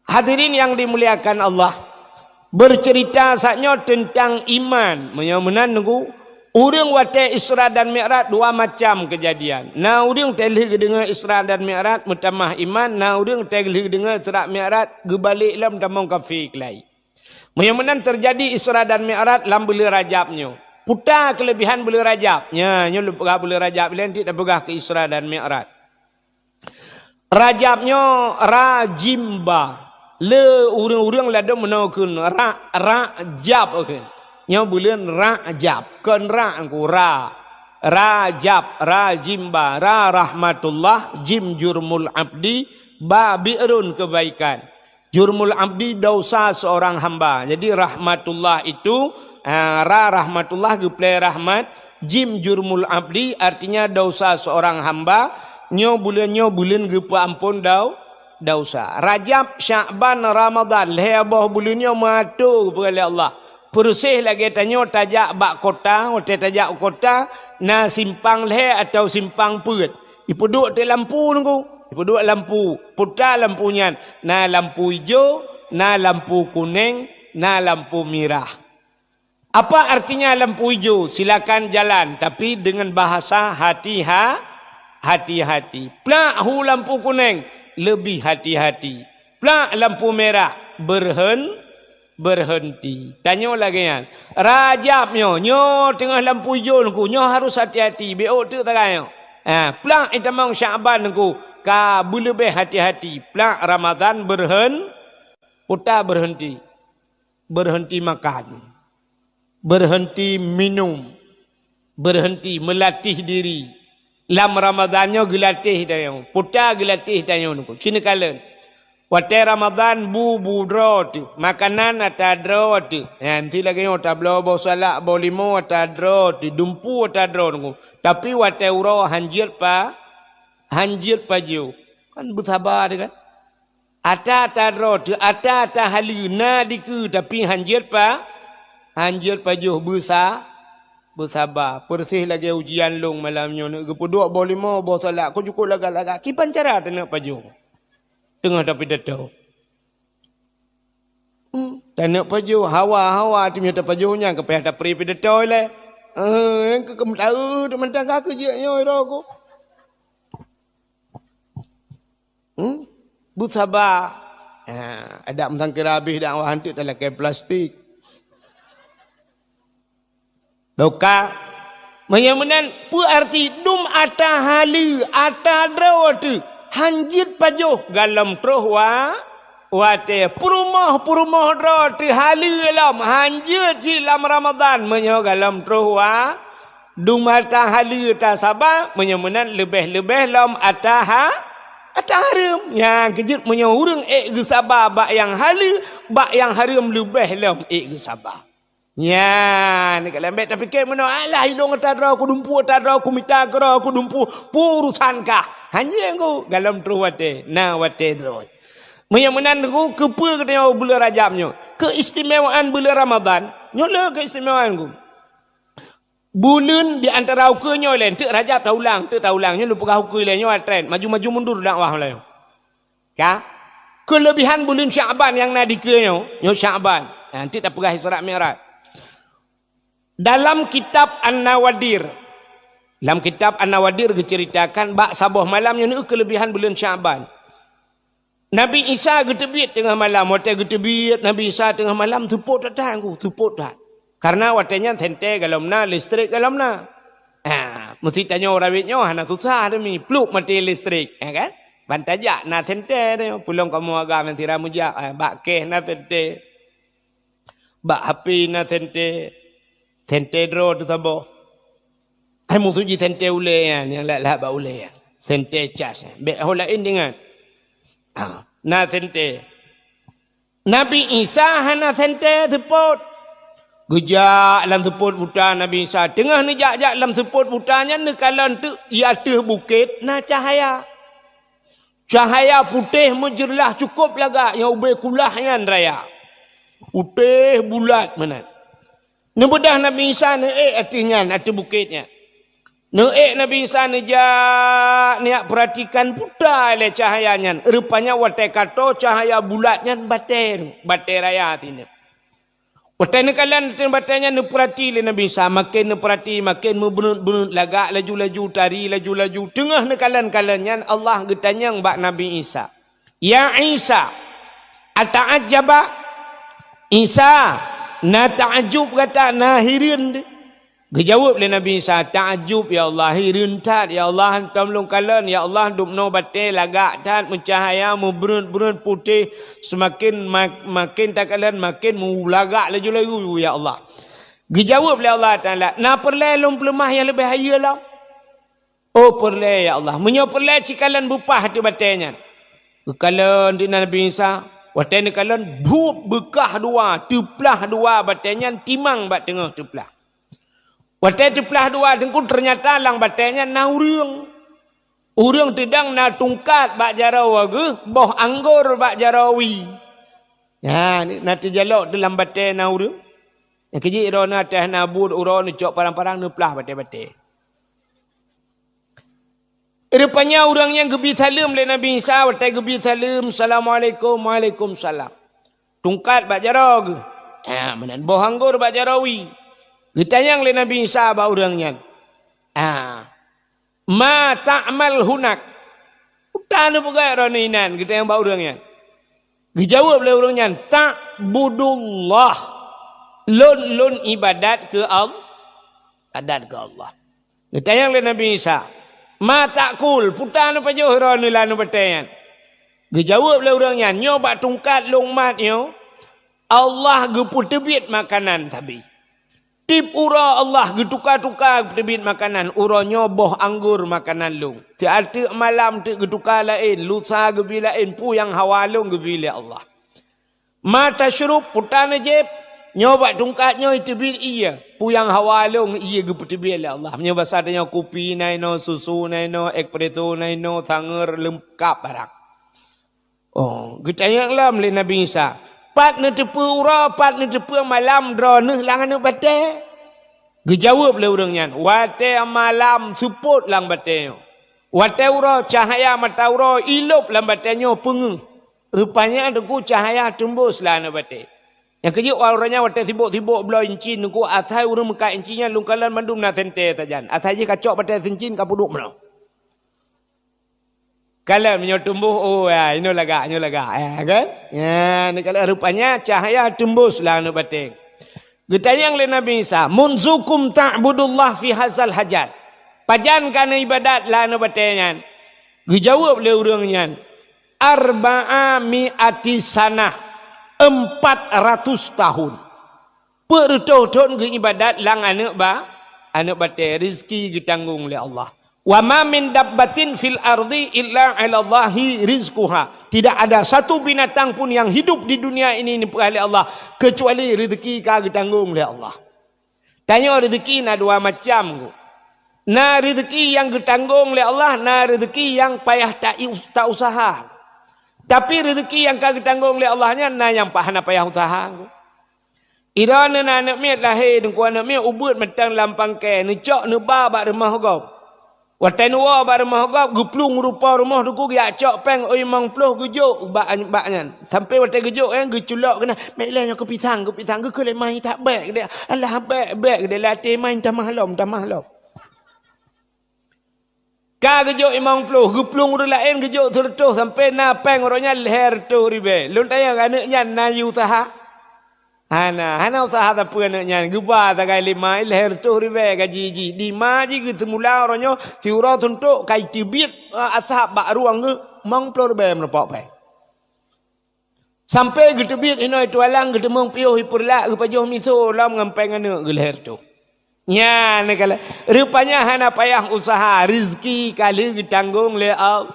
Hadirin yang dimuliakan Allah, bercerita saat nyoe tentang iman. Meunyoe meunan Teungku, ureuëng watée Isra dan Mi'raj dua macam keujadian. Na ureuëng teuh lheueh geudeungoe Isra dan Mi'raj meutamah iman, na ureuëng teuh lheueh geudeungoe Isra Mi'raj geubalek lom tamong kafé keulai. Meunyoe meunan teujadi Isra dan Mi'raj lam buleuen Rajab nyoe. Peue ta keuleubihan buleuen Rajab? Nya, nyoe lôn peugah buleuen Rajab, ilée nyoe tapeugah keu Isra dan Mi'raj. Rajab nyoe ra jim ba. Le ureuëng-ureuëng ladôm meunoe kheun ra, Rajab kheun. Nyoe buleuen Rajab, kon ra Teungku, ra. Rajab, ra jim ba, ra rahmatullah, jim jurmul abdi, ba bi'run kebaikan. Jurmul abdi dosa seorang hamba. Jadi rahmatullah itu, ah, ra rahmatullah geuplé rahmat, jim jurmul abdi artinya dosa seorang hamba. Nyoe buleuen nyoe buleuen geupeuamphon dau-, dosa. Rajab, Syakban, Ramadan, lhée boh buleuen nyoe meuato geupeugah lé Allah. Peureuseh lagée tanyoe tajak bak kota, watée tajak u kota, na simpang lhée atawa simpang peuet. Ipeuduek teuk lampu Teungku. Ipeuduek lampu. Peue ta lampu nyan? Na lampu ijo, na lampu kuneng, na lampu mirah. Apa artinya lampu ijo? Silakan jalan, tapi dengan bahasa hati-ha-, hati-hati. Plak hu lampu kuneng, lebih hati-hati. Plak lampu merah, berhen-, berhenti. Tanyoe lagée nyan. Rajab nyoe, nyoe teungoh lampu ijo Teungku, nyoe harus hati-hati, bék ôk teuk sagai nyoe. Ha, plak itamong Syakban Teungku, ka beuleubeh hati-hati. Plak Ramadan berhen-, peue ta berhenti. Berhenti makan. Berhenti minum. Berhenti meulatih diri. Lam Ramadan nyoe geulatih tanyoe. Peue ta geulatih tanyoe Teungku. Ci neukalon. Watée Ramadan bu, bu droe teuk. Makanan ata droe teuk. Nyan ti lagée nyoe tabloe boh salak, boh limo ata droe teuk. Dumpu ata droe Teungku. Tapi watée uroe hanjeuet pa, hanjeuet pajoh. Kan beusaba teuh kan? Ata-ata droe teuk, ata-ata haleue na dikeue, tapi hanjeuet pa, hanjeuet pajoh beusa-, beusaba. Peureuseh lagée ujian lôn malam nyoe, geupeuduek boh limo, boh salak, kujukuk lagak-lagak. Kiban cara taneuk pajoh? Teungoh tapidato. Hmm, taneuk pajoh, hawa-hawa, teumé tapajoh nyan, keupayah tapri pidato ilée. Eh, keu keumeuta, eh, teumantang ka keu jeuet nyoe droe ku. Hmm? Beusaba. Ha, adak meusangkira habéh dakwah, hanteuk talakée plastik. Boka. Meunyoe meunan, peue arti dum ata haleue, ata droe teuh, hanjeuet pajoh galom troh wa-, watée. Peurumoh-peurumoh droe teuh haleue lom, hanjeuet cit lam Ramadhan meunyoe galom troh wa-, dum ata haleue tasaba, meunyoe meunan leubeh-leubeh lom ata ha-, ata hareuem. Nyang keujeuet meunyoe ureuëng ék geusaba bak nyang haleue, bak nyang hareuem leubeh lom ék geusaba. Nyan, ka lambek tapike meunoe, "Alah, ilong ata droe, kudumpu ata droe, kumita keudroe, kudumpu, peue urusan kah?" Hanjeuet ku, galom troh watée, na watée droe. Meunyoe meunan ku, keupeue geutanyoe buleuen Rajab nyoe? Keistimewaan buleuen Ramadhan, nyoe le keistimewaan ku. Buleuen di antara ukeue nyoe lé, enteuk Rajab taulang, enteuk taulang, nyoe lôn peugah ukeue lé, nyoe tren, maju-maju mundur dakwah lé. Ka? Keulebihan buleuen Syakban nyang na dikeue nyoe, nyoe Syakban. Nah, nanti tapeugah Isra Mi'raj. Dalam kitab An-Nawadir, lam kitab An-Nawadir geuceuritakan bak saboh malam nyoe keulebihan buleuen Syakban. Nabi Isa geuteubiet teungoh malam, watée geuteubiet Nabi Isa teungoh malam, seupôt that-that ku, seupôt that. Karena watée nyan senter galom na, listrik galom na. Ha, meusti tanyoe rawét nyoe hana susah demi pluek maté listrik, ya kan? Ban tajak na senter nyoe, peulom kamoe agam nyang sira meujak, ha, bak keh na senter. Bak H P na senter, senter droe teuh saboh. Hai musoh jih senter ulée nyan, nyang lahat-lahat bak ulée nyan. Senter cas nyan. Bék ho laén ingat. Ha, na senter. Nabi Isa hana senter seupôt. Geujak lam seupôt buta Nabi Isa. Teungoh neujak-jak lam seupôt buta nyan neukalon teuk di ateueh bukét na cahya. Cahya putéh meujeulaih cukôp lagak nyang ubé kulah nyan raya. Putéh bulat meunan. Neubeudôh Nabi Isa neuék ateueh nyan, ateueh bukét nyan. Neuék Nabi Isa neujak, neujak peuratikan buta lé cahya nyan. Rupanya watée ka toe cahya bulat nyan batée, batée raya sinan. Watée neukalon ateueh batée nyan neupeurati lé Nabi Isa, maken neupeurati, maken meubeuneuet-beuneuet, lagak laju-laju, tari laju-laju. Teungoh neukalon-kalon nyan Allah geutanyong bak Nabi Isa, "Ya Isa, ata'ajjaba?" Isa, na ta'ajub gata, na hireuen deuh? Geujaweueb lé Nabi Isa, "Ta'ajub, ya Allah, hireuen that, ya Allah, hantom lôn kalon, ya Allah, dum noe batée lagak that, meucahya, meubreuet-breuet putéh, seumaken ma-, maken takalon, maken meulagak laju-laju, ya Allah." Geujaweueb lé Allah Taala, "Na peureulée lôn peuleumah nyang leubeh hayeue lom?" "Oh, peureulée, ya Allah." "Meunyoe peureulée, ci kalon beupah ateueh batée nyan." Geukalon di Nabi Isa, watée neukalon, buet beukah dua, teuplah dua batée nyan, timang bak teungoh teuplah. Watée teuplah dua teungku, teunyata lam batée nyan na ureuëng. Ureuëng teudong na tungkat bak jaroe geuh, boh anggor bak jaroe wie. Nyan, na teujalok teuh lam batée na ureuëng. Nyang keujeuet droeneuh ateueh na buet uroe neucok parang-parang neuplah batée-batée. Rupanya ureuëng nyan geubi saleuem lé Nabi Isa, watée geubi saleuem, "Assalamualaikum." "Waalaikumsalam." Tungkat bak jaroe geuh. Ha, meunan boh anggor bak jaroe wie. Geutanyong lé Nabi Isa bak ureuëng nyan, "Ha, ma ta'mal hunak?" "Peue ta neupeugét droeneuh inan?" geutanyong bak ureuëng nyan. Geujaweueb lé ureuëng nyan, "Ta'budullah." "Lôn, lôn ibadat keu Al-, ibadat keu Allah." Geutanyong lé Nabi Isa, "Ma ta'kul?" "Peue ta neupajoh droeneuh lam batée nyan?" Geujaweueb lé ureuëng nyan, "Nyoe bak tungkat lôn mat nyoe, Allah geupeuteubiet makanan sabe. Tieb uroe Allah geutuka-tuka geuteubiet makanan, uroe nyoe boh anggor makanan lôn. Siat teuk malam teuk geutuka laén, lusa geubi laén, peue nyang hawa lôn geubi lé Allah." "Ma tasyrub?" "Peue ta neujieb?" "Nyoe bak tungkat nyoe teubiet ié, peue nyang hawa lôn ié geupeuteubiet lé Allah." Meunyoe basa tanyoe kupi na inoe, susu na inoe, espresso na inoe, sangeur leungkap barang. Oh, geutanyong lom lé Nabi Isa, "Pat neuteupeue uroe, pat neuteupeue malam droeneuh lam aneuk batée?" Geujaweueb lé ureuëng nyan, "Watée malam seupôt lam batée nyoe. Watée uroe cahya mata uroe ilop lam batée nyoe peungeuh." Rupanya teungku cahya teumbus lam aneuk batée. Nyang keujeuet uroe nyan watée sibok-sibok bloe incin teungku, asai ureuëng meukat incin nyan lôn kalon mandum na senter sajan. Asai jih ka cok batée incin ka peuduek meunoe. Kalon meunyoe tumboh, oh, ya, inoe lagak, inoe lagak, ya, kan? Ya, neukalon rupanya cahya tembus lam aneuk batée. Geutanyong lé Nabi Isa, "Munzukum ta'budullah fi hazal hajar?" Pajan ka neuibadat lam aneuk batée nyan? Geujaweueb lé ureuëng nyan, "Arba'a mi'ati sanah," empat ratus tahun. Peuet reutôh thon geuibadat lam aneuk ba-, aneuk batée, rezeki geutanggong lé Allah. "Wa ma min dabbatin fil ardi illa 'alallahi rizquha." Tidak ada satu binatang pun yang hidup di dunia ini, neupeugah lé Allah, kecuali rezeki ka geutanggong lé Allah. Tanyoe rezeki na dua macam, Teungku. Na rezeki nyang geutanggong lé Allah, na rezeki nyang payah ta-, ta-usaha. Tapi rezeki nyang ka geutanggong lé Allah nyan na nyang pa-, hana payah usaha, Teungku. Droeneuh na aneuk miet lahé, Teungku, aneuk miet ubeut mantong lam pangkai, neucok neuba bak rumoh gob. Watée neuwoe bak rumoh gob, geuplueng rupa rumoh, Teungku, geujak cok péng limong ploh geujok bak, bak nyan. Sampai watée geujok, eh, geuculok keunan, "Bék lé nyoe keu pisang, keu pisang," geukheun lé ma nyan, "Tak bék," geudeh. "Alah, bék, bék," geudeh, "Lam até ma nyan tamah lom, tamah lom." Ka geujok limong ploh, geuplueng ureuëng laén geujok sireutôh, sampai na péng uroe nyan lhée reutôh ribée. Lôn tanyong, aneuk nyan na usaha? Hana, hana usaha sapeue aneuk nyan. Geuba sagai lé ma lhée reutôh ribée gaji jih. Di ma jih geuteumula uroe nyoe, siuroe suntok ka jiteubiet, eh, asab bak rueng geuh, limong ploh ribée meurumpok péng. Sampai geuteubiet inoe tualang, geuteumeung piôh i Peureulak, geupajoh miseue lom ngon péng aneuk geuh lhée reutôh. Nyan neukalon, rupanya hana payah usaha, rezeki ka lheueh geutanggong lé Al-,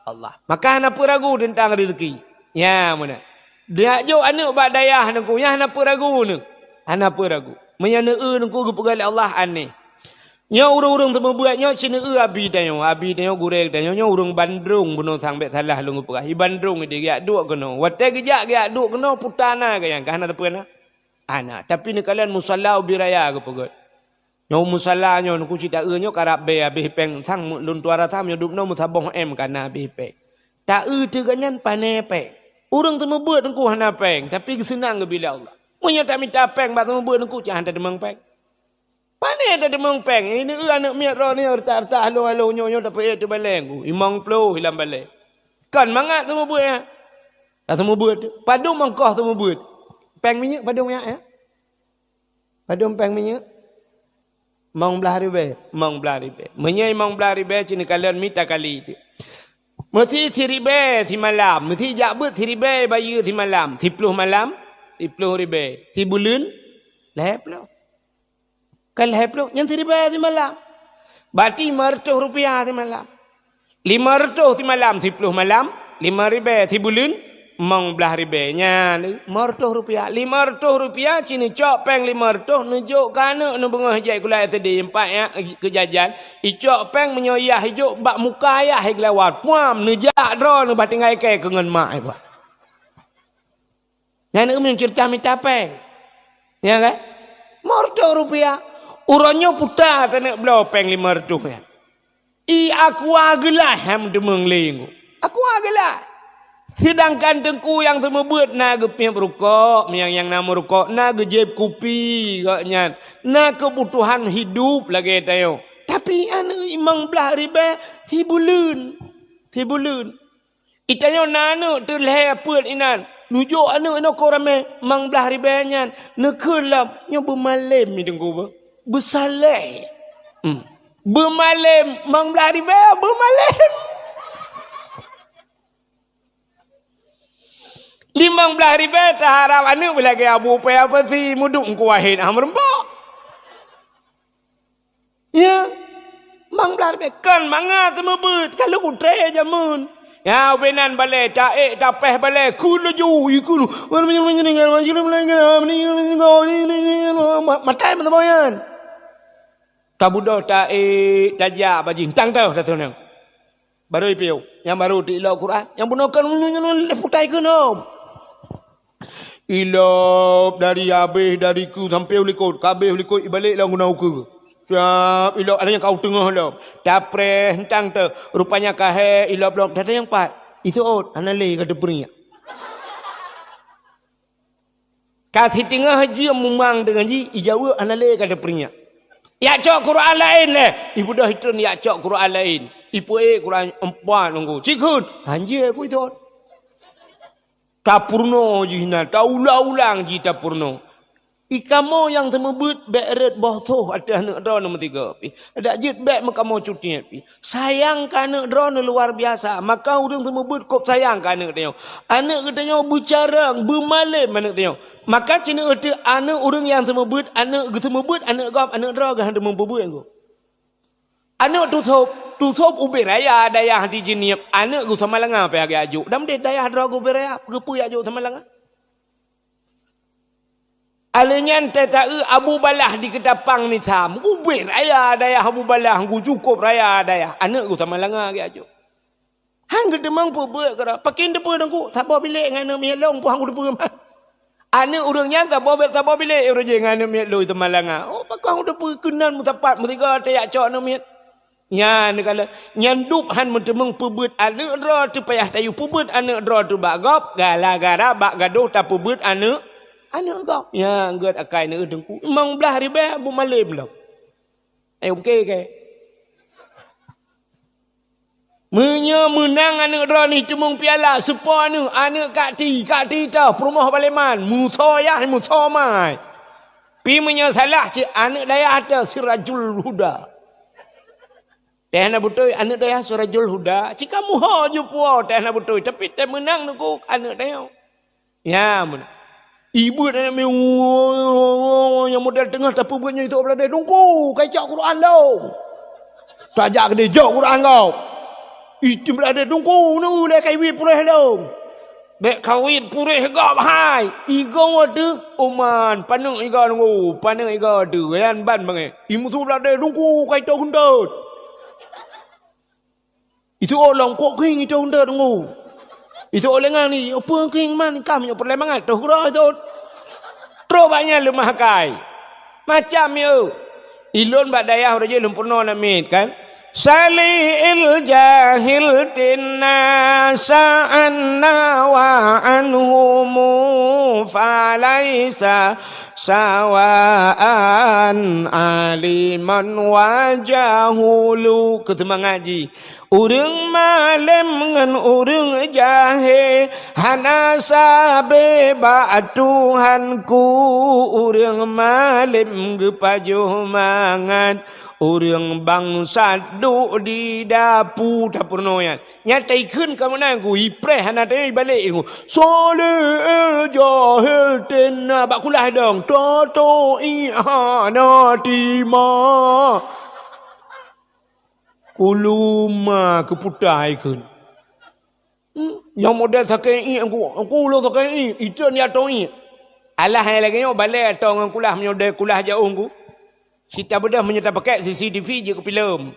Allah. Maka hana peue ragu teuntang rezeki. Nyan meunan. Geujok aneuk bak dayah, Teungku, nyan hana peue ragu neuh. Hana peue ragu. Meunyoe neueu, Teungku, geupeugah lé Allah aneh. Nyoe ureuëng-ureuëng seumeubeuet nyoe, cit neueu abi tanyoe, abi tanyoe, gurée tanyoe, nyoe ureuëng bandrong bunoe sang, bék salah lôn geupeugah. I bandrong ideh geujak duek keunoe. Watée geujak, geujak duek keunoe, puta na geuh nyan, ka hana sapeue na. Hana, tapi neukalon musala ubé raya geupeugét. Nyoe musala nyoe, Teungku, cit taeu nyoe karab bée habéh péng sang, lôn tuan rasa meunyoe duek noe meusaboh M ka na habéh péng. Taeu teuh geuh nyan pané péng. Ureuëng seumeubeuet, Teungku, hana péng, tapi geuseunang geubri lé Allah. Meunyoe tamita péng bak seumeubeuet, Teungku, cit hana tateumeung péng. Pané tateumeung péng? Ini eu aneuk miet droeneuh, reutah-reutah, halo-halo, nyoe-nyoe tapeuék teubalée, Teungku. Limong ploh lam balée. Kon mangat seumeubeuet, ya? Ka seumeubeuet. Padum ongkoh seumeubeuet? Péng minyeuk padum, ya, ya? Padum péng minyeuk? Limong blaih ribée. Limong blaih ribée. Meunyoe limong blaih ribée, cit neukalon mita kali teuh. Meusi siribée simalam, meusi jak beuet siribée bayeue simalam, siploh malam, siploh ribée, sibuleuen, lhée ploh. Kan lhée ploh, nyan siribée simalam. Berarti lima reutôh rupiah simalam. Lima reutôh simalam, siploh malam, lima ribée sibuleuen, limong blaih ribée. Nyan, lima reutôh rupiah. Lima reutôh rupiah, cit neucok péng lima reutôh, neujok keu aneuk neubeungoh jai sikula S D, empat ya, keu jajan. Icok péng meunyoe yah ijok bak muka ayah i geulawat. Puam, neujak droeneuh bah tinggai kée keu ngon mak i bah. Nyan ureuëng cerita mita péng. Ya kan? Lima reutôh rupiah. Uroe nyoe puta taneuk bloe péng lima reutôh nyan. I aqua geulaih han meuteumé lé nyoe. Aqua geulaih. Seudangkan teungku nyang seumeubeuet na geupiep rukok, nyang, nyang na meurukok, na geujép kupi gobnyan, na keubutuhan hidup lagée tanyoe. Tapi aneuk limong blaih ribée sibuleuen. Sibuleuen. Itanyoe na aneuk teuh lhée peuet inan, neujok aneuk inoe keu ramé limong blaih ribée nyan, neukheun lom, nyoe beumalém mi teungku beuh. Beusaleh. Hmm. Beumalém, limong blaih ribée beumalém. Limong blaih ribée taharab aneuk beuh lagée Abu Paya pasi meuduek Teungku Wahid, ah, meureumpok. Ya, limong blaih ribée kon mangat seumeubeuet, ka lheueh kutrée jameun. Ya, ubé nan balée, taék tapéh balée, kheun laju, ikheun. Matai meusaboh nyan. Tabeudôh taék, tajak bajih, tang teuh, tatuneung. Barô ipiôh, nyang barô teuilok Quran, nyang bunoe kon lheueh putai keunoe. Ilop dari abéh dari keue sampoe u likot, ka abéh u likot ibalek lam guna ukeue. Siap ilop, ada nyang ka u teungoh lom. Tapreh, entang teuh, rupanya ka hék ilop lom, ada nyang pat. Iseuôt, hana lé ka teupeuriek. Ka siteungoh jeuem mumang deungon jih, ijaweueb hana lé ka teupeuriek. Yak cok Quran laén lé, ibeudôh itreun yak cok Quran laén. Ipeuék Quran empat nunggu. Cikheun, hanjeuet ku itu. Tapeurunoe jih na, taulang-ulang jih tapeurunoe. I kamoe nyang seumeubeuet bék rhot boh tôh ateueh aneuk droeneuh meusigoe pih. Dak jeuet bék meukamoe cutiet pih. Sayang keu aneuk droeneuh luar biasa. Maka ureuëng seumeubeuet kôb sayang keu aneuk tanyoe. Aneuk geutanyoe beucarông, beumalém aneuk tanyoe. Maka sineuk teuh aneuk ureuëng nyang seumeubeuet, aneuk geuseumeubeuet aneuk gob, aneuk droe geuh hana meupeubeuet gob. Aneuk tusôb, tusôb ubé raya dayah di Jeunieb, aneuk geuh Samalanga pih geujak jok. Dan deh dayah droe geuh ubé raya, geupeu jak jok Samalanga. Alèh nyan teuta-eu Abu Balah di Keutapang Nisam, ubé raya dayah Abu Balah, geuh cukôp raya dayah, aneuk geuh Samalanga geujak jok. Han geuteumeung peubeuet keudroe. Pakon teupeue Teungku? Saboh bilék ngon aneuk miet lôn, peue han geuteupeue mah. Aneuk ureuëng nyan saboh bilék, saboh bilék ureuëng jih ngon aneuk miet lôn Samalanga. Oh, pakon han geuteupeue keunan meusapat meusigoe teuh jak cok aneuk miet. Nyan neukalon, nyan dub han meuteumeung peubeuet aneuk droe teuh payah tayue peubeuet aneuk droe teuh bak gob, gara-gara bak gadôh tapeubeuet aneuk, aneuk gob. Nyan gét akai neueu Teungku. Limong blaih ribèe beumalém lom. Ayo, oke, oke. Meunyoe meunang aneuk droeneuh teumeung piala, seupôt aneuk, aneuk kak ti, kak ti toh, peurumoh baleman, musoyah, musomai. Pi meunyoe salah cit aneuk dayah toh, Sirajul Huda. Teuh na beutôi, aneuk dayah Sirajul Huda, cika muho ju puo teuh na beutôi, tapi teuh meunang nunggu aneuk dayah. Ya, meunan. Ibeuet aneuk miet, nyang model teungoh tapeubeuet nyoe, itu beladé, "Teungku, kai cok Quran lom." Tajak keudéh, "Jok Quran gob." Itu beladé, "Teungku, nu lé kai wiet puréh lom." Bèk kawiet puréh gob hai. Igoe teuh, "Uman, paneuk igoe Teungku, paneuk igoe teuh." Nyan ban bangai. Imusu beladé, "Teungku, kai to geuntot." Itu ôk lom kok keueng itu untuk tunggu. Itu ôk lengang ni, peue keueng man, kah meunyoe peureulèe mangat, toh keudroe itu. Trok bak nyan leumah akai. Macam yo. Ilôn bak dayah uroe jih lôn peurunoe namiet kan. Sali'il jahil tinna sa'anna wa anhumu falaisa sawa'an aliman wa jahulu. Keu seumangat jih. Ureuëng malém ngon ureuëng jahé hana sabé bak Tuhanku. Ureuëng malém geupajoh mangat, ureuëng bangsat duek di dapu. Tapeurunoe nyan. Nyan taikheun ka meunan ku, ipreh hana tayue ibalek ku. Soleh jahé tena bak kulah dong, toto i hana tima. Uluma keuputai kheun. Hmm, nyang model sakét iék ku, ku ulôn sakét iék, itreun ya tong iék. Alah hai lagèe nyoe balèe atong ngon kulah meunyoe dai kulah jaoh ku. Sita beudoh meunyoe tapakèk C C T V jeuet keu filem.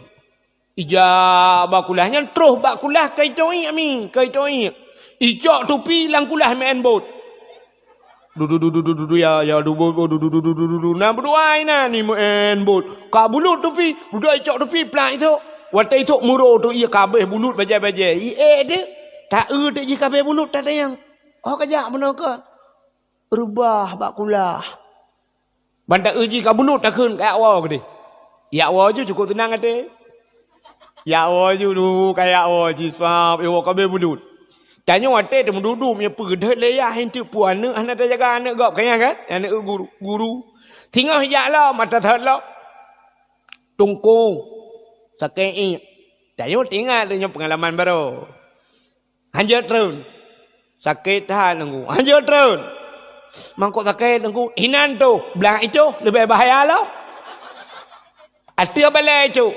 Ija bak kulah nyan troh bak kulah kai tong iék mi, kai tong iék. Icok tupi lam kulah meu'en bot. Dudu dudu dudu dudu ya ya dubu dudu dudu dudu dudu. Na berdua ina ni meu'en bot. Ka bulut tupi, dudu icok tupi plak itu. Watèe itu muro tu ia kabeh bulut bajai-bajai. I eh dek. Tak eu dek ji kabeh bulut tak sayang. Oh kajak beuna ke. Reubah bak kulah. Ban tak eu ji ka bulut takheun ka yak woe keudeh. Yak woe ju cukup seunang até. Yak woe ju dulu ka yak woe ji sab iwoe kabeh bulut. Tanyoe watèe teumeududu meunyoe peugeudeut lé yah enteuk peue aneuk hana tajaga aneuk gob kayang kan? Aneuk guru, guru. Singoh jak lom mata thot lom. Tungku. Sakét iék. Tanyoe teuingat lé nyoe peungalaman barô. Hanjeuet treun. Sakét that nunggu. Hanjeuet treun. Mangkok sakét nunggu. Inan tu. Blang itu leubeh bahaya lom. Ateueh balèe cok.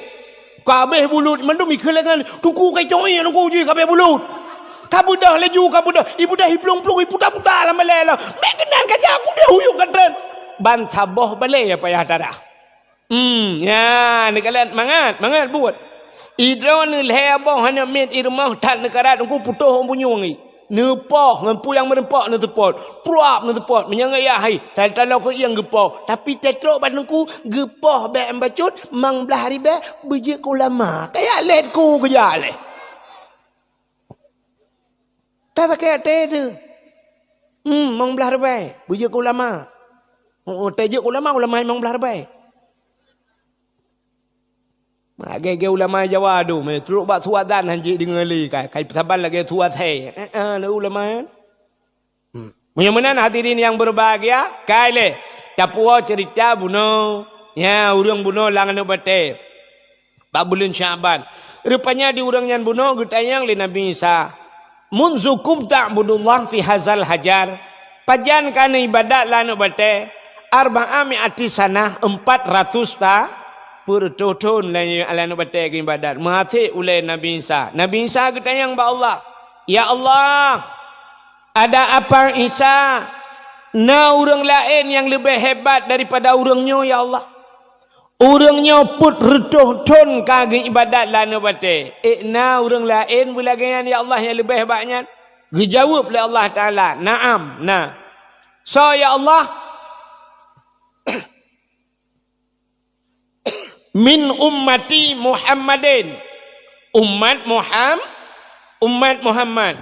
Ka abéh bulut mandum ikeulengan. Tungku kai coi nungku jih ka abéh bulut. Ka beudoh laju, ka beudoh. Ibeudoh iplueng-plueng, iputa-puta lam balèe lah. Bèk keunan ka jak kudeh huyuk ka treun. Ban saboh balèe ya payah darah. Hmm, ya, neukalon mangat, mangat buet. Idroe neulhèe boh hana miet i rumoh that neukarat nungku putôh bunyueng i. Neupoh ngon peue nyang meureumpok neuseupôt, pruap neuseupôt, meunyoe ngon yah hai, talo-talo keu ieng geupoh, tapi tetrok bak teungku geupoh bèk meubacut, mang blaih ribèe beujeuet keu ulama. Kajak lé teungku geujak lé. Tasakét até teuh. Hmm, mang blaih ribèe beujeuet keu ulama. Oh, tajeuet keu ulama, ulama mang blaih ribèe. Lagèe-lagèe ulama Jawa tu, meutrok bak su azan hanjeuet deungoe lé, kai, kai saban lagèe su asèe. Eh, eh, lé ulama nyan. Hmm. Meunyoe meunan hadirin yang berbahagia, kai lé, tapuwoe ceurita bunoe. Ya, ureueng bunoe lam aneuk batèe. Bak buleuen Sya'ban. Rupanya di ureueng nyan bunoe geutanyong lé Nabi Isa, "Munzu kam ta'budullah fi hazal hajar?" Pajan ka neuibadat lam aneuk batèe? "Arba'a mi'ati sanah," empat ratus ta-, peureutôh thon lam, lam aneuk batèe geuibadat. Meuhasé ulèe Nabi Isa. Nabi Isa geutanyong bak Allah, "Ya Allah, ada apa Isa? Na ureueng laén nyang leubeh hebat daripada ureueng nyoe, ya Allah?" Ureueng nyoe peuet reutôh thon ka geuibadat lam aneuk batèe. Ék na ureueng laén beulagèe nyan, ya Allah, nyang leubeh bak nyan? Geujaweueb lé Allah Taala, "Na'am, na." "Soe, ya Allah?" "Min ummati Muhammadin." Umat Muham-, umat Muhammad.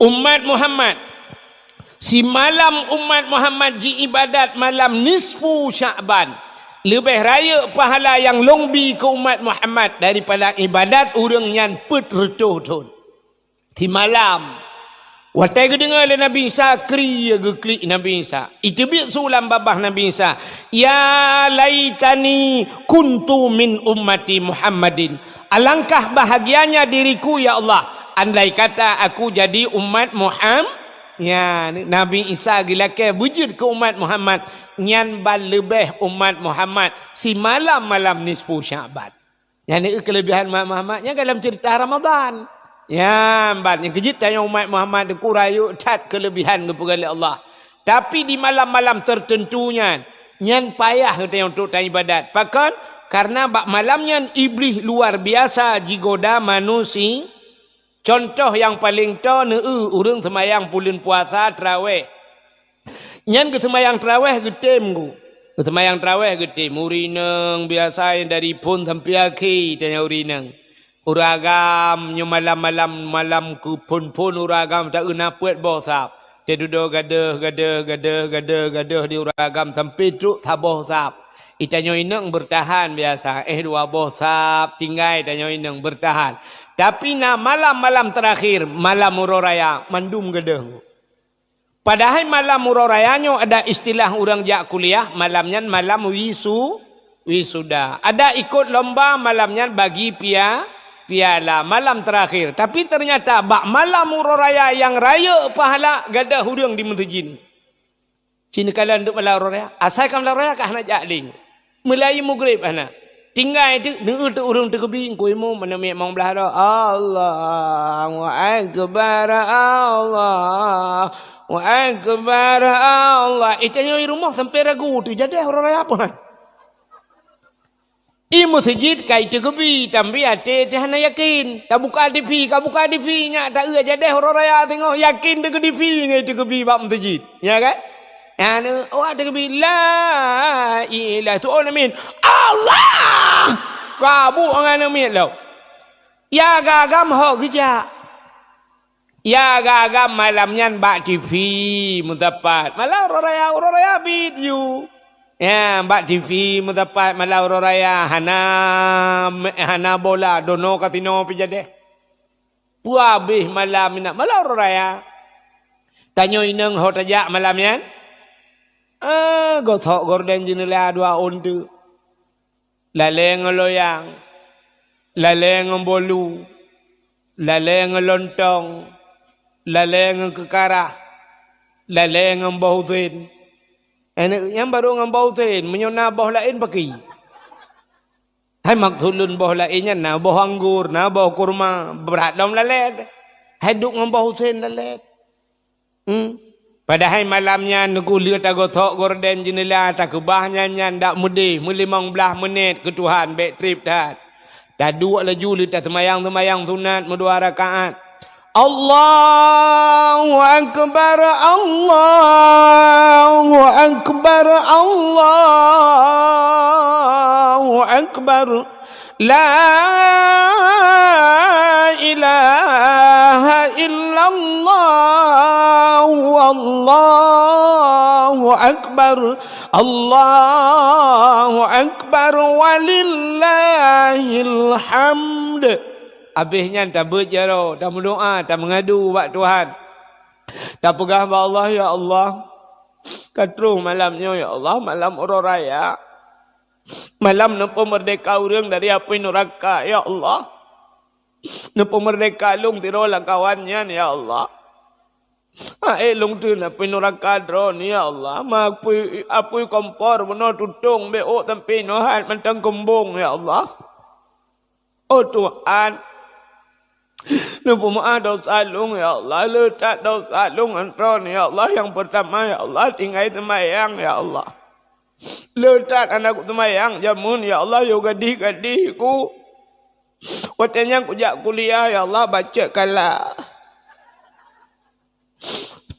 Umat Muhammad. Simalam umat Muhammad jiibadat malam nisfu Sya'ban, leubeh rayeuk pahala nyang lôn bi keu umat Muhammad daripada ibadat ureueng nyan peuet reutôh thon. Simalam. Watèe geudeungoe lé Nabi Isa, kri geuklik Nabi Isa. Iteubiet su lam babah Nabi Isa, "Ya laitani kuntu min ummati Muhammadin." Alangkah bahagianya diriku, ya Allah, andai kata aku jadi umat Muham-, ya, Nabi Isa geulakèe beujeuet keu umat Muhammad, nyan ban leubeh umat Muhammad simalam malam nisfu Sya'ban. Nyan keuh keuleubehan umat Muhammad nyang dalam ceurita Ramadan. Nyan ban nyang keujeuet tanyoe umat Muhammad, keu rayeuk that keuleubehan geupeugah lé Allah. Tapi di malam-malam tertentu nyan, nyan payah geutanyoe untuk taibadat. Pakon? Karena bak malam nyan Iblih luar biasa jigoda manusia. Contoh nyang paleng toe, neueu ureueng seumayang buleuen puasa, traweh. Nyan geuseumayang traweh geutem, geu-, geuseumayang traweh geutem. Ureueng inong biasa nyang dari phôn sampoe akhé, tanyoe ureueng inong. Ureueng agam nyoe malam-malam, malam keu phôn-phôn ureueng agam taeu na peuet boh sab. Teududoe gadôh, gadôh, gadôh, gadôh, gadôh di ureueng agam sampoe trok saboh sab. Itanyoe inong beurtahan biasa, eh, dua boh sab, tinggai tanyoe inong beurtahan. Tapi na malam-malam terakhir, malam uroe raya, mandum gadôh. Padahai malam uroe raya nyoe ada istilah ureueng jak kuliah, malam nyan malam wisu-, wisuda. Ada ikot lomba, malam nyan bagi pia-, piala, malam terakhir. Tapi ternyata bak malam uroe raya nyang rayeuk pahala gadôh ureueng di meuseujid. Ci neukalon untuk malam uroe raya. Asai ka malam uroe raya ka hana jak lé. Meulayeue mugreb hana. Tinggai teuk, neueu teuk ureueng teukeubi, engkau imum, meuneuk miet limong blaih droe. Allahu Akbar, Allahu Akbar, Allah. Itanyoe i rumoh sampoe ragu, teujadeh uroe raya peue? I meuseujid ka iteukeubi, tapi até teuh hana yakin. Tabuka T V, ka buka T V, nyak taeu jadeh uroe raya teungoh, yakin teuh keu T V ngon iteukeubi bak meuseujid. Ya kan? Anu, awak teukeubi, "La ilaha," tu'oh aneuk miet, "Allah!" Ka buet ngon aneuk miet lom. Ya agam-agam hok geujak. Ya agam-agam malam nyan bak T V meusapat. Malam uroe raya, uroe raya bit ju. Ya, bak T V meusapat malam uroe raya, hana, hana bola, dono kasino pih jadeh. Peue abéh malam inan, malam uroe raya. Tanyoe inong ho tajak malam nyan? Eh, gosok gorden jeuneula dua ôn teuk. Lalée ngon loyang, lalée ngon bolu, lalée ngon lontong, lalée ngon keukarah, lalée ngon boh usen. Aneuk nyan barô ngon boh usen, meunyoe na boh laén pakri. Hai maksud lôn boh laén nyan na boh anggor, na boh kurma, brat lom lalée. Hai duek ngon boh usen lalée. Hmm. Padahai malam nyan, neukeu lheueh tagosok gorden jeuneula, takeubah nyan-nyan dak meudeh, meulimong blaih meunét keu Tuhan, bék treb that. Taduek laju lheueh taseumayang seumayang sunat meudua rakaat. Allahu Akbar, Allahu Akbar, Allahu Akbar. La ilaha illa Allahu, Allahu Akbar, Allahu Akbar, walillahil hamd. Abéh nyan tabeuet jaroe, tameudoá, tameungadu bak Tuhan. Tapeugah bak Allah, "Ya Allah, ka troh malam nyoe, ya Allah, malam uroe raya. Malam neupeumeurdeka ureuëng dari apui nuraka, ya Allah. Neupeumeurdeka lôn sidroe lam kawan nyan, ya Allah. Aé lôn treun apui nuraka droeneuh, ya Allah. Ma apui, apui kompor bunoe tutong, beuôk sampoe nyoe hat mantong keumbong, ya Allah." Oh Tuhan, neupeumeu'ah desya lôn, ya Allah. Le that desya lôn ngon droeneuh, ya Allah. Nyang peurtama, ya Allah, tinggai seumayang, ya Allah. Le that hana kuseumayang jameun, ya Allah, yoh gadih-gadih ku. Watée nyan kujak kuliah, ya Allah, bacut kala.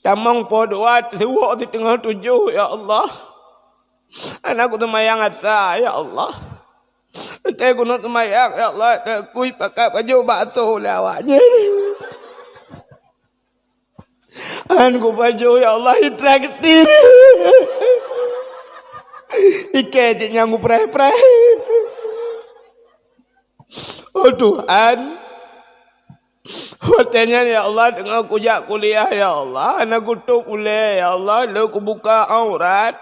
Tamong poh dua, teuwok siteungoh tujoh, ya Allah. Hana kuseumayang asa, ya Allah. Watée keuneuk seumayang, ya Allah, teukui pakat pajoh bakso lé awak nyan. Hán kupajoh, ya Allah, itraktir. Ikée cit nyang kupreh-preh. Oh Tuhan, watée nyan, ya Allah, teungoh kujak kuliah, ya Allah, hana kutôb ulée, ya Allah, le kubuka aurat.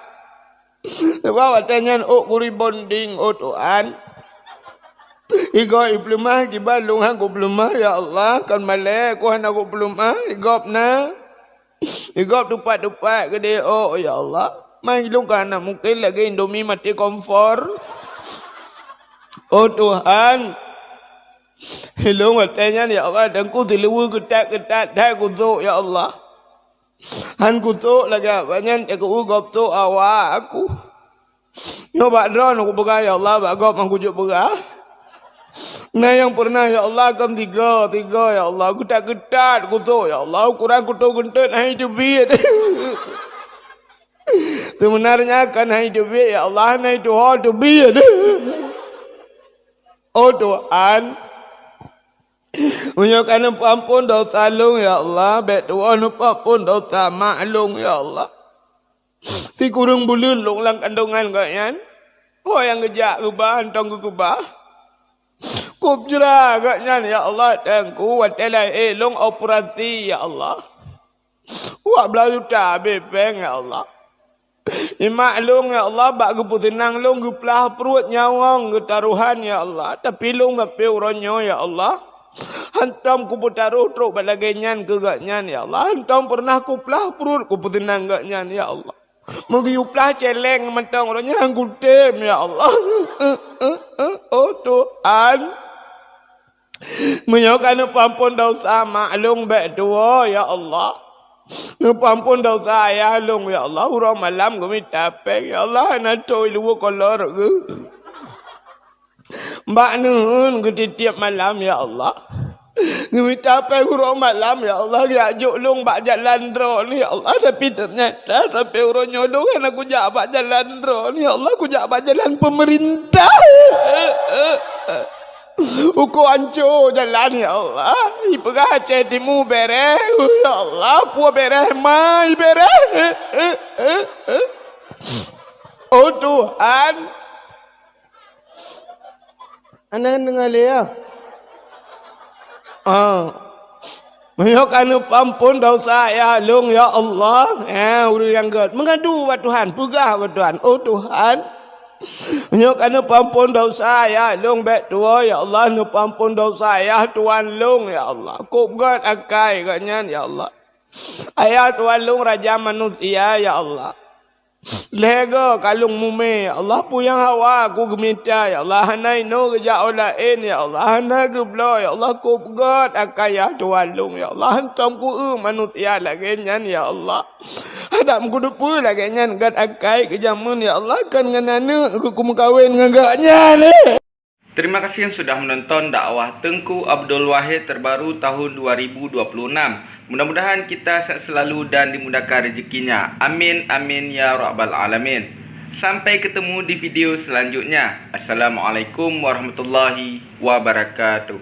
Sabab watée nyan ôk kurebonding, oh Tuhan. Igob ipeuleumah, kiban lôn hán kupeuleumah, ya Allah, kon malée ku hana kupeuleumah, igob na. Igob tupat-tupat keudeh ôk, ya Allah. Mai lôn ka hana mungken lagée Indomie maté kompor. Oh Tuhan, lôn watée nyan, ya Allah, teungku siluweue geutat-geutat that kusôk, ya Allah. Hán kusôk lagée awak nyan, teungku gob sôk awak aku. Nyoe bak droeneuh kupeugah, ya Allah, bak gob nyang kujok peugah. Na nyang peureunah, ya Allah, kon tiga, tiga, ya Allah, geutat-geutat kusôk, ya Allah, ukoran kuto geunteut hana teubiet. Sebenarnya kan hana teubiet, ya Allah, hana tuho teubiet. Oh Tuhan, meunyoe ka neupeuamphon desya lôn, ya Allah, bék tuwoe neupeuamphon desya mak lôn, ya Allah. Sikureueng buleuen lôn lam kandongan gobnyan, ho nyang geujak geuba hántom geukeubah. Kôb jra gobnyan, ya Allah, teungku, watée lahé lôn operasi, ya Allah. Dua blaih juta habéh péng, ya Allah. Imak lôn, ya Allah, bak geupeuseunang lôn geuplah pruet nyawöng geutarohan, ya Allah. Tapi lôn sampoe uroe nyoe, ya Allah, hántom kupeutaroh trok bak lagée nyan keu gobnyan, ya Allah. Hántom peureunah kuplah pruet kupeuseunang gobnyan, ya Allah. Meugeuyue plah céléng mantong uroe nyan kutem, ya Allah. Oh Tuhan, meunyoe ka neupeuamphon desya mak lôn bék tuwoe, ya Allah. Neupeuamphon desya ayah lôn, ya Allah. Uroe malam geumita péng, ya Allah, hana toe luweue kolor geuh. Bak neuheun geutitiep malam, ya Allah. Geumita péng uroe malam, ya Allah, geujak jok lôn bak jalan droeneuh, ya Allah. Tapi teunyata sampoe uroe nyoe lôn hana kujak bak jalan droeneuh, ya Allah, kujak bak jalan peumeurintah. Uko anco jalan, ya Allah. Ipeugah Aceh Timu bereh, ya Allah, peue bereh mai bereh. Oh Tuhan, Hana deungoe lé, ya? Ah. Meunyoe ka neupeuamphon desya ayah lôn, ya Allah, eh, ureuëng nyang gét, meungadu bak Tuhan, peugah bak Tuhan, "Oh Tuhan, meunyoe ka neupeuamphon desya ayah lôn bék tuwoe, ya Allah, neupeuamphon desya ayah tuan lôn, ya Allah. Kôb gét akai gobnyan, ya Allah. Ayah tuan lôn raja manusia, ya Allah. Lhée goe ka lôn mumé, ya Allah, peue nyang hawa ku geumita, ya Allah, hana inoe geujak u laén, ya Allah, hana geubloe, ya Allah, kôb gét akai ayah tuan lôn, ya Allah, hántom ku eu manusia lagée nyan, ya Allah. Adak meukuteupeue lagée nyan gét akai keu jameun, ya Allah, kon ngon aneuëk ku meukawén ngon gobnyan, eh." Terima kasih yang sudah menonton dakwah Teungku Abdul Wahid terbaru tahun dua ribu dua puluh enam. Mudah-mudahan kita sehat selalu dan dimudahkan rezekinya. Amin, amin, ya rabbal alamin. Sampai ketemu di video selanjutnya. Assalamualaikum warahmatullahi wabarakatuh.